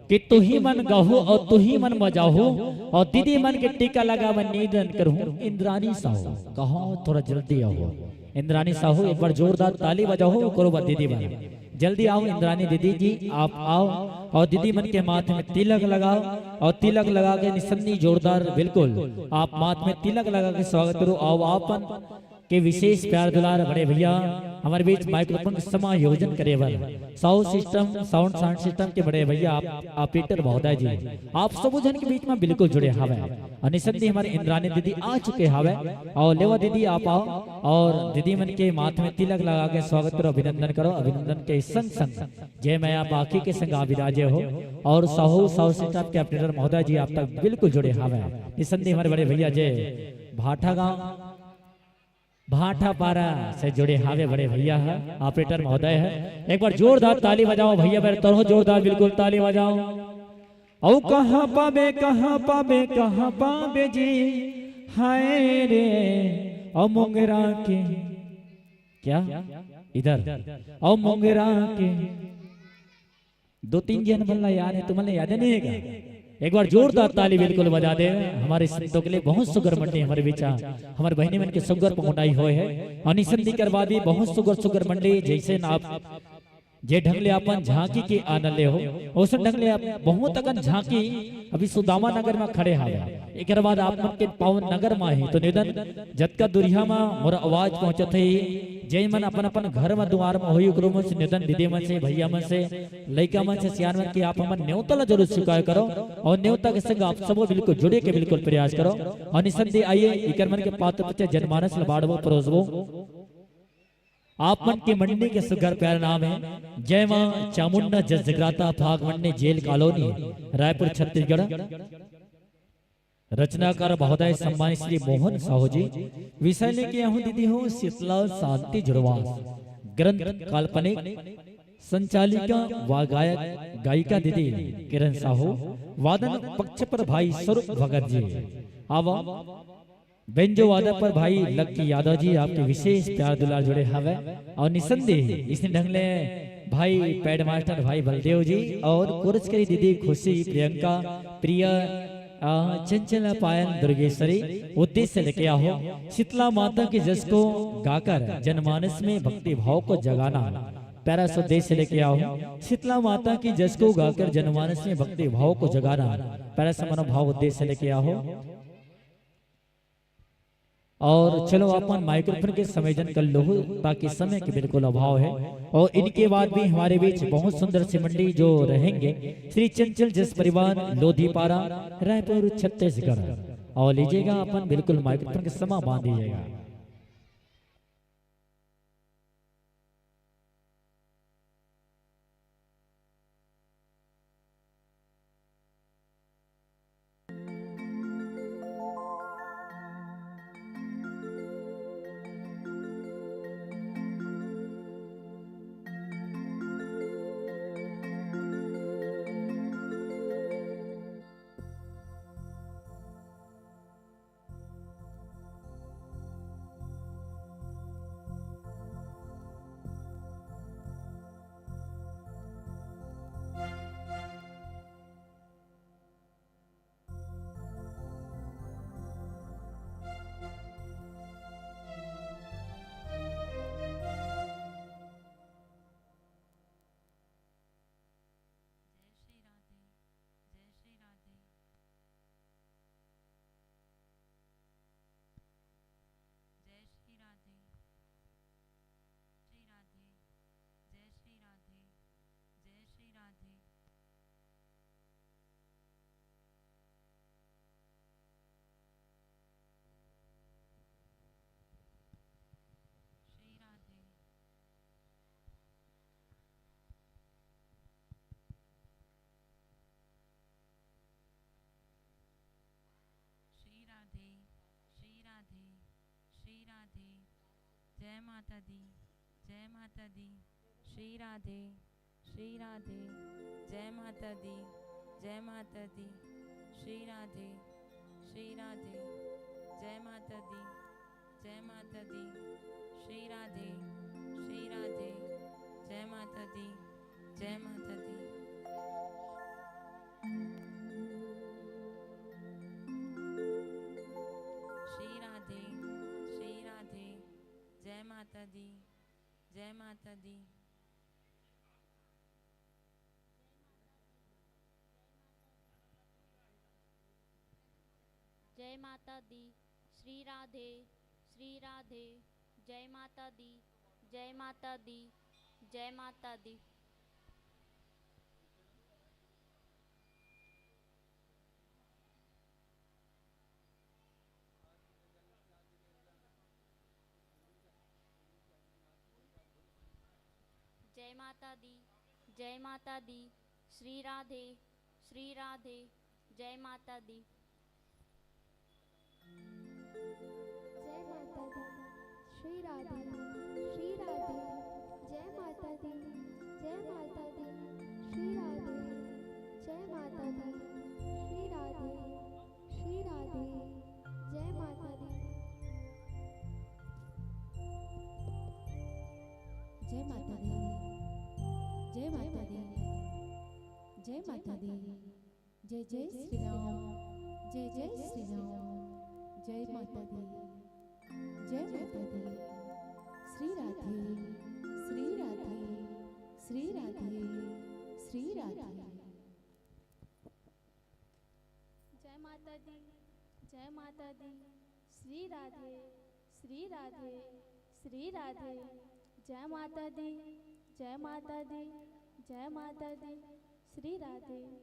कि तुही मन गाहू और तुही मन बजाहू। और दीदी मन के टीका लगावे निवेदन करहूँ इंद्रानी साहू, कहो थोड़ा जल्दी आओ। इंद्रानी साहू एक बार जोरदार ताली बजाओ, ओकरो बाद दीदी मन जल्दी आओ। इंद्रानी दीदी जी आप आओ और दीदी मन के माथे में तिलक लगाओ और तिलक लगा के निसंदी जोरदार बिल्कुल आप माथ में तिलक लगा के स्वागत करो। आओ आपन के विशेष प्यार दुलार बड़े भैया हमारे बीच माइक्रोफोन के समायोजन करे बर sound system, sound, sound system के बड़े भैया आप, ऑपरेटर महोदय जी, आप सबो झन के बीच में बिल्कुल जुड़े हावे। और निसंदेह हमारे इंद्रानी दीदी आ चुके हावे। और लेवा दीदी आप आओ और दीदी मन के माथ में तिलक लगा के स्वागत करो, अभिनंदन करो। अभिनंदन के संग संग जय मैं आप आखी के संग आप विराजे हो। और साहू, साउंड सिस्टम के ऑपरेटर महोदय जी आप तक बिल्कुल जुड़े हावे। निसंदेह हमारे बड़े भैया जय भाटा गांव भाटापारा से जुड़े हावे बड़े भैया ह, ऑपरेटर महोदय ह। एक बार जोरदार ताली बजाओ भैया, मेरे तरह जोरदार बिल्कुल ताली बजाओ। औ कहाँ पाबे, कहाँ पाबे, कहाँ पाबे जी, हाय रे, औ मोंगरा के, क्या? इधर, औ मोंगरा के, दो तीन झन मन ला याद हे, तुमन ला याद नहीं हे का? एक बार जोरदार ताली बिल्कुल बजा दे। हमारे संतों के लिए बहुत सुगर मंडली हमारे बीच आ, हमारे बहिनी मन के सुगर पहुनाई होय हे। अउ निसंदी करवा दी बहुत सुगर सुगर मंडली, जैसे ना आप जे ढंग ले अपन झांकी के आनंद ले हो, ओसन ढंग ले आप बहुत अकन झांकी अभी सुदामा नगर में खड़े हावे। एकर बाद आप मन के पावन नगर में ही तो निवेदन जतका दुरिहा मा मोर आवाज पहुंचत हे, जेन मन अपन अपन घर मा दुआर मा होई, ओकरो मन से निवेदन, दीदी मन से, भैया मन से, लइका मन से, सियान मन के आप हमर नेवता ला जरूर स्वीकार करो। और नेवता के संग आप सबो बिल्कुल जुड़े के बिल्कुल प्रयास करो। और निसंदेह आइए, इकर मन के पात्र पचे जनमानस ला बाढ़बो परोसबो। आप मन के मंडली के सुघर प्यारा नाम हे जय मां चामुंडा जस जगराता, फाग मंडली, जेल कॉलोनी, रायपुर, छत्तीसगढ़। रचनाकार महोदय सम्मानित श्री मोहन साहू जी। विषय लेके आहूं दीदी हो शीतला शांति जुड़वा। ग्रंथ काल्पनिक। संचालिका व गायक गायिका दीदी किरण साहू। वादन पक्ष पर भाई स्वरूप भगत जी। अब बेंजो वादन पर भाई लक्की यादव जी, आपके विशेष प्यार दुलार जुड़े हवे। और निसंदेह इसी ढंग ले भाई पैड मास्टर भाई बलदेव जी और कोरचकरी दीदी खुशी, प्रियंका, प्रिया, अ, चंचला, पायल, दुर्गेश्वरी उद्देश्य लेके आहो। शीतला माता के जस को गाकर जनमानस में भक्ति भाव को जगाना। प्यारा सा उद्देश्य लेके आहो। शीतला माता के जस को गाकर जनमानस में भक्ति भाव को जगाना। प्यारा सा मनोभाव उद्देश्य लेके आहो। और चलो अपन माइक्रोफोन के संयोजन कर लो, ताकि समय के बिल्कुल अभाव है। और इनके बाद भी हमारे बीच बहुत सुंदर सी मंडी जो रहेंगे, श्री चंचल जस परिवार, लोधीपारा, रायपुर, छत्तीसगढ़। और लीजिएगा अपन बिल्कुल माइक्रोफोन के समा बांध दीजिएगा। जय श्री राधे, जय श्री राधे, जय श्री राधे, श्री राधे, जय श्री राधे, जय श्री राधे। श्री राधे। श्री राधे, श्री राधे, श्री राधे। जय माता दी, जय माता दी। श्री राधे, श्री राधे। जय माता दी, जय माता दी। श्री राधे, श्री राधे। जय माता दी, जय माता दी। श्री राधे, श्री राधे। जय माता दी, जय माता दी। श्री राधे, श्री राधे। जय माता दी, जय माता दी। जय माता दी। श्री राधे, श्री राधे। जय माता दी, जय माता दी, जय माता दी। जय माता दी, जय माता दी। श्री राधे, श्री राधे। जय माता दी। जय माता दी। श्री राधे, श्री राधे। जय माता दी, जय माता दी। श्री राधे, जय माता दी। श्री राधे, श्री राधे। जय माता दी। जय माता दी। जय माता दी। जय माता दी। जय जय श्री राम। जय जय श्री राम। जय माता दी। जय माता दी। श्री राधे, श्री राधे, श्री राधे, श्री राधे। जय माता दी, जय माता दी। श्री राधे, श्री राधे, श्री राधे। जय माता दी, जय माता दी, जय माता दी। श्री राधे,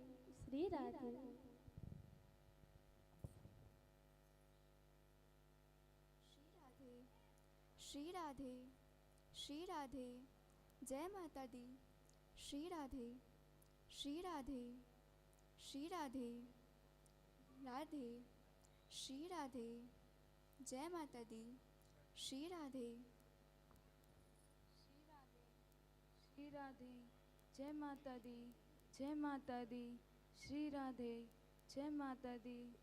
श्री राधे। श्री राधे, श्री राधे, श्री राधे। जय माता दी। श्री राधे, श्री राधे, श्री राधे। राधे, श्री राधे। जय माता दी। श्री राधे। श्री राधे। जय माता दी। जय माता दी। श्री राधे। जय माता दी।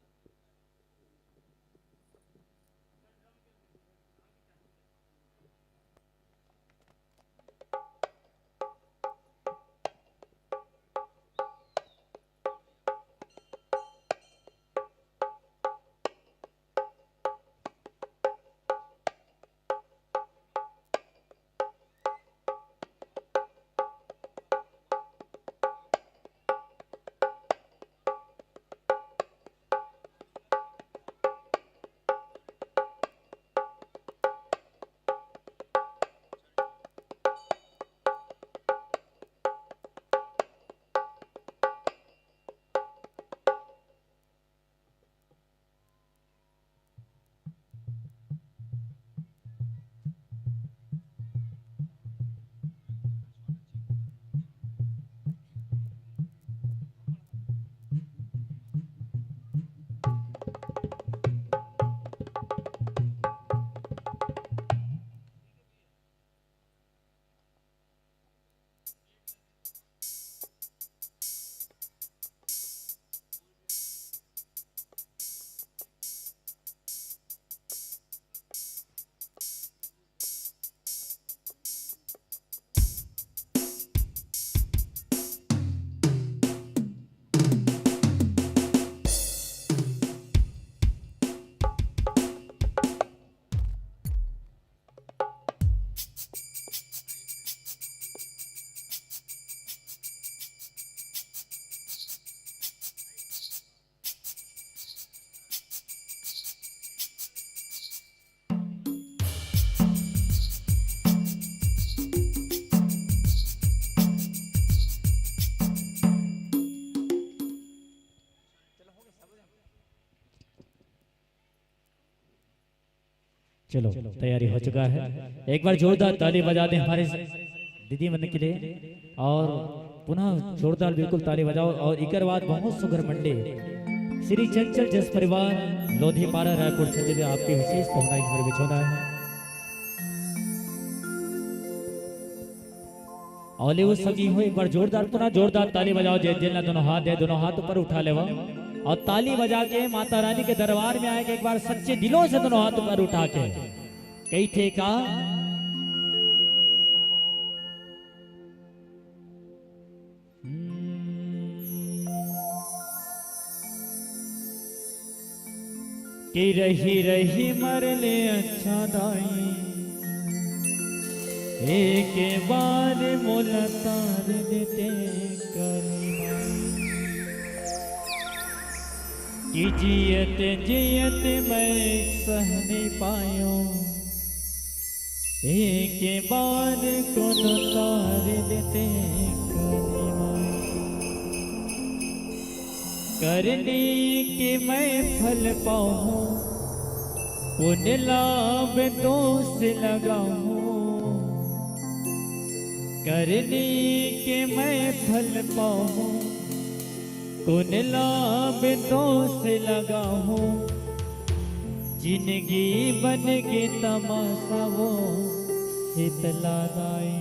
चलो, तैयारी हो चुका है। एक बार जोरदार ताली बजा दें हमारे दीदी मन के लिए और पुनः जोरदार बिल्कुल ताली बजाओ। और इकर बाद बहुत सुघर मंडी श्री चंचल जस परिवार लोधी पारा रायपुर छत्तीसगढ़ आपके विशेष पहुनाई हमारे बिछोना है। और ले उस सगी हो, एक बार जोरदार, पुनः जोरदार ताली बजाओ। जे दिल ना दोनों हाथ है, दोनों हाथ ऊपर उठा लेवा और ताली बजा के माता रानी के दरबार में आए के एक बार सच्चे दिलों से दोनों हाथ ऊपर उठा के कही थे का। कि रही रही मर ले अच्छा दाई, एक बार मुलाकात देते करी माई। कि जियत जियत मैं सह नहीं पायो, एक बार कोनो तार देते करी माई। करनी के मैं फल पाऊं, पुन लाभ दोष लगाऊं। करनी के मैं फल पाऊं, पुन लाभ दोष लगाऊं। जिंदगी बन के तमाशा वो शीतला दाई।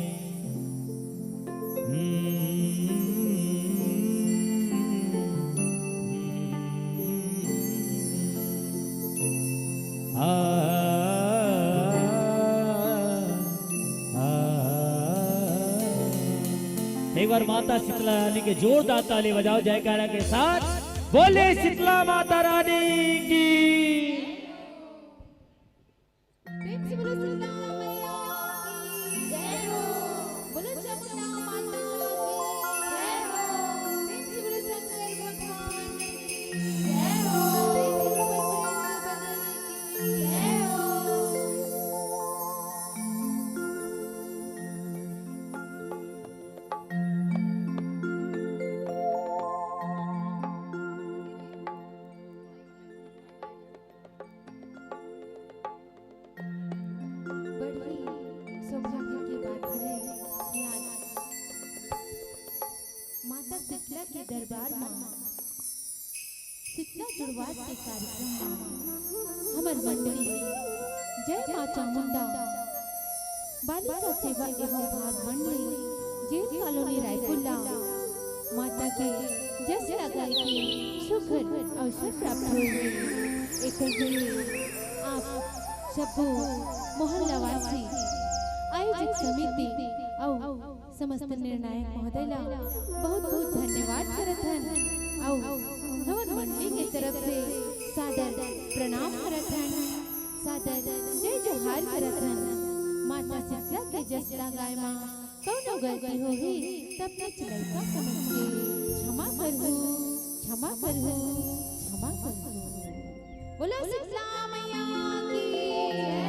एक बार माता शीतला रानी के जोरदार ताली बजाओ जयकारा के साथ। बोले शीतला माता रानी की। प्रेम से बोलो शीतला मैया की जय हो। बोलो चामुंडा माता की जय हो। प्रेम से बोलो शंकर भगवान की जय हो। प्रेम से बोलो बजरंग बली की जय हो। बड़ी सौभाग्य के बात है कि आज माता शीतला के दरबार में शीतला जुड़वात के कार्यक्रम में हमर मंडली जय माँ चामुंडा बालिका सेवा एवं भाग मंडली जेल कॉलोनी रायपुर ला माता के जस लगाए के सुखद अवसर प्राप्त होए। एकर लिए आप सबो मोहल्लावासी, आयोजक समिति अउ समस्त निर्णायक महोदय ला बहुत बहुत धन्यवाद करत हन अउ हमर मंडली के तरफ से सादर प्रणाम करत हन, सादर जय जोहार करत हन। माता शीतला के जस लगाए मा कौनो गलती होही, त अपने लइका समझ के क्षमा करहू, क्षमा करहू, क्षमा करहू। बोलो शीतला मैया की जय।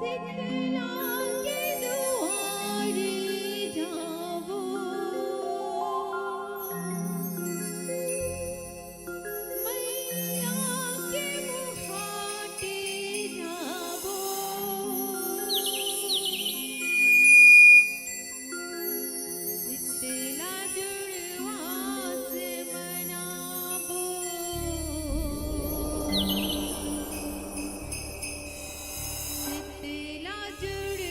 शीतला के दुआरे जाबो, मैया के मुहाटे जाबो। शीतला जुड़वा से मनाबो, शीतला जुड़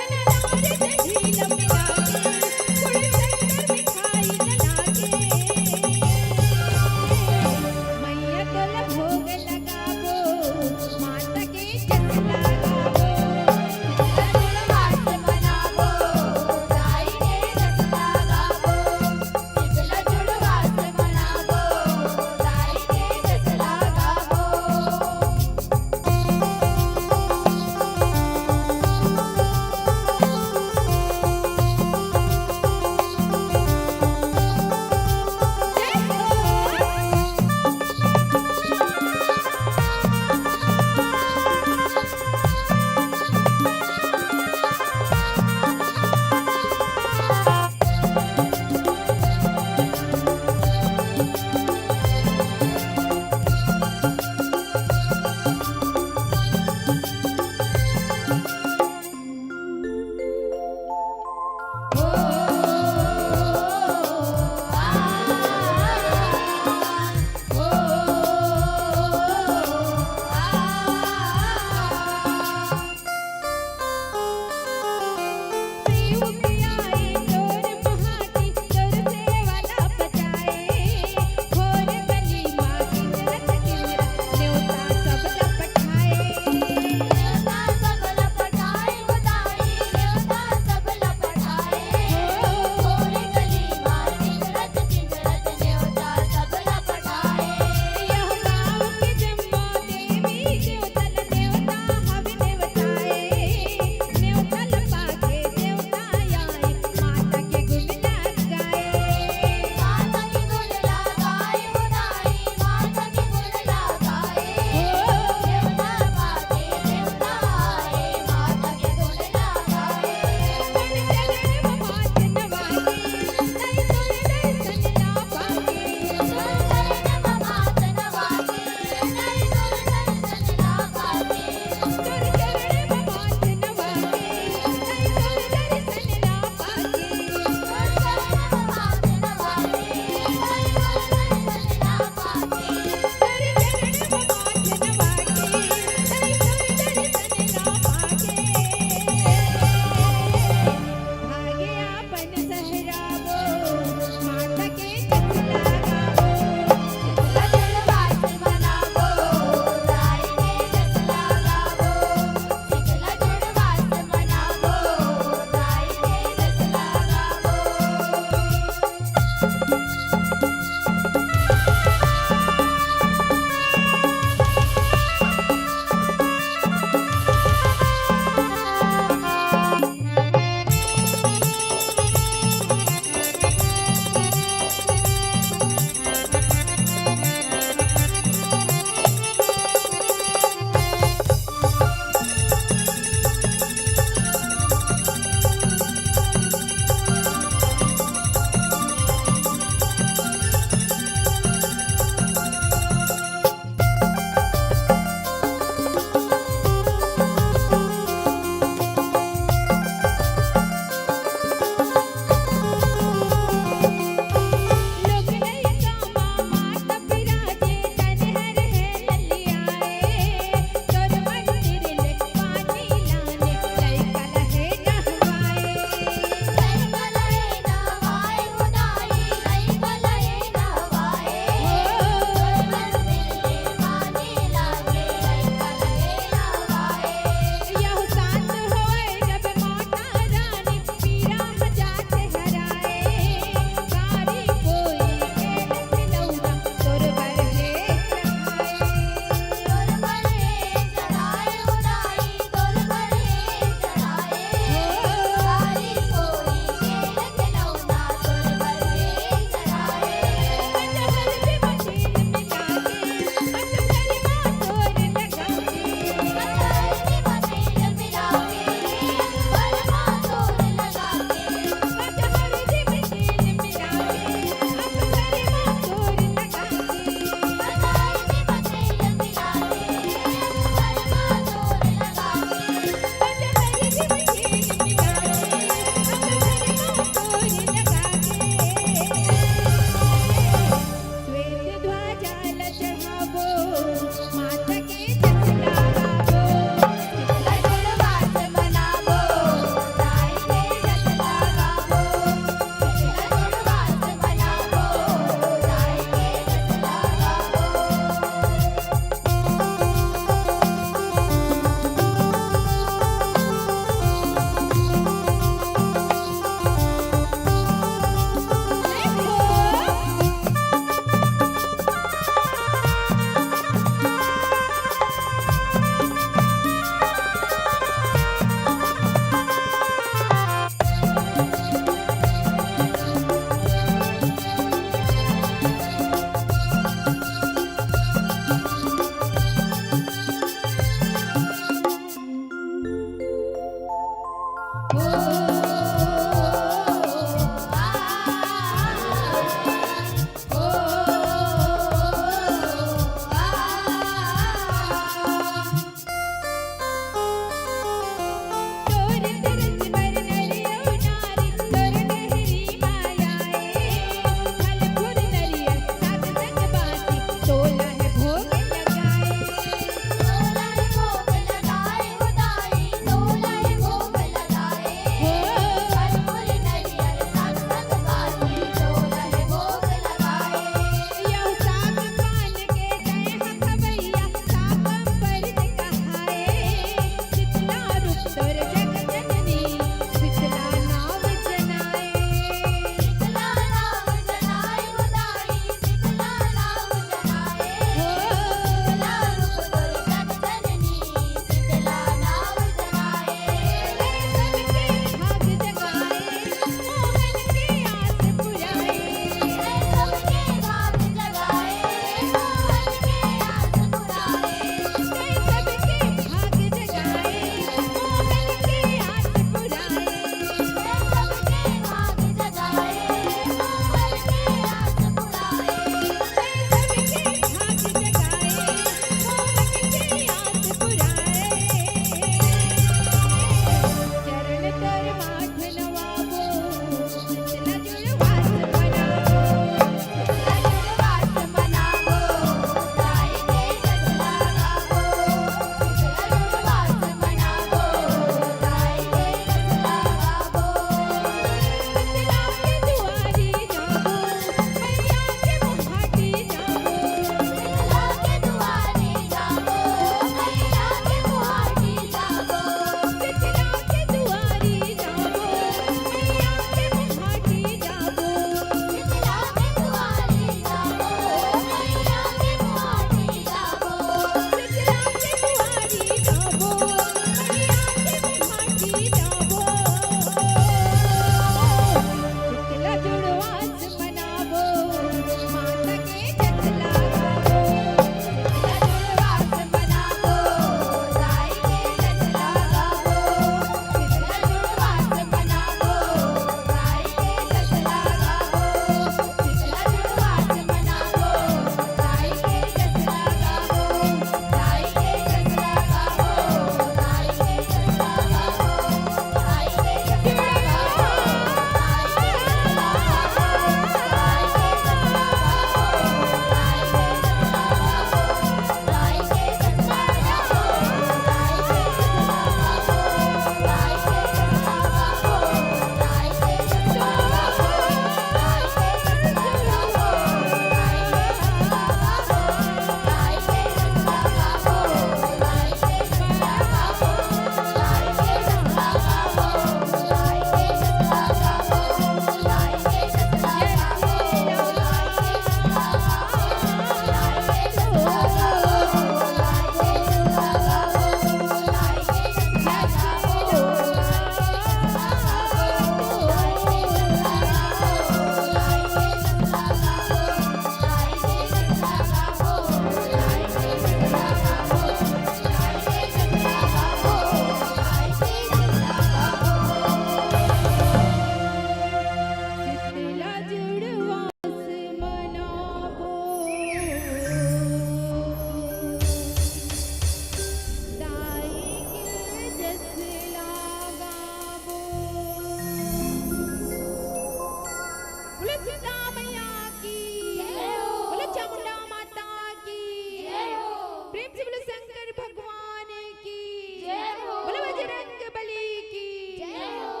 बोलो सीता मैया की। जय हो। बोलो चामुंडा माता की। जय हो। प्रेम से बोलो शंकर भगवान की। जय हो। बोलो बजरंग बली की। जय हो।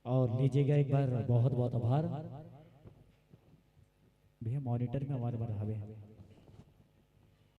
और लीजिएगा एक बार बहुत बहुत आभार। भैया मॉनिटर में आवाज बढ़ावे।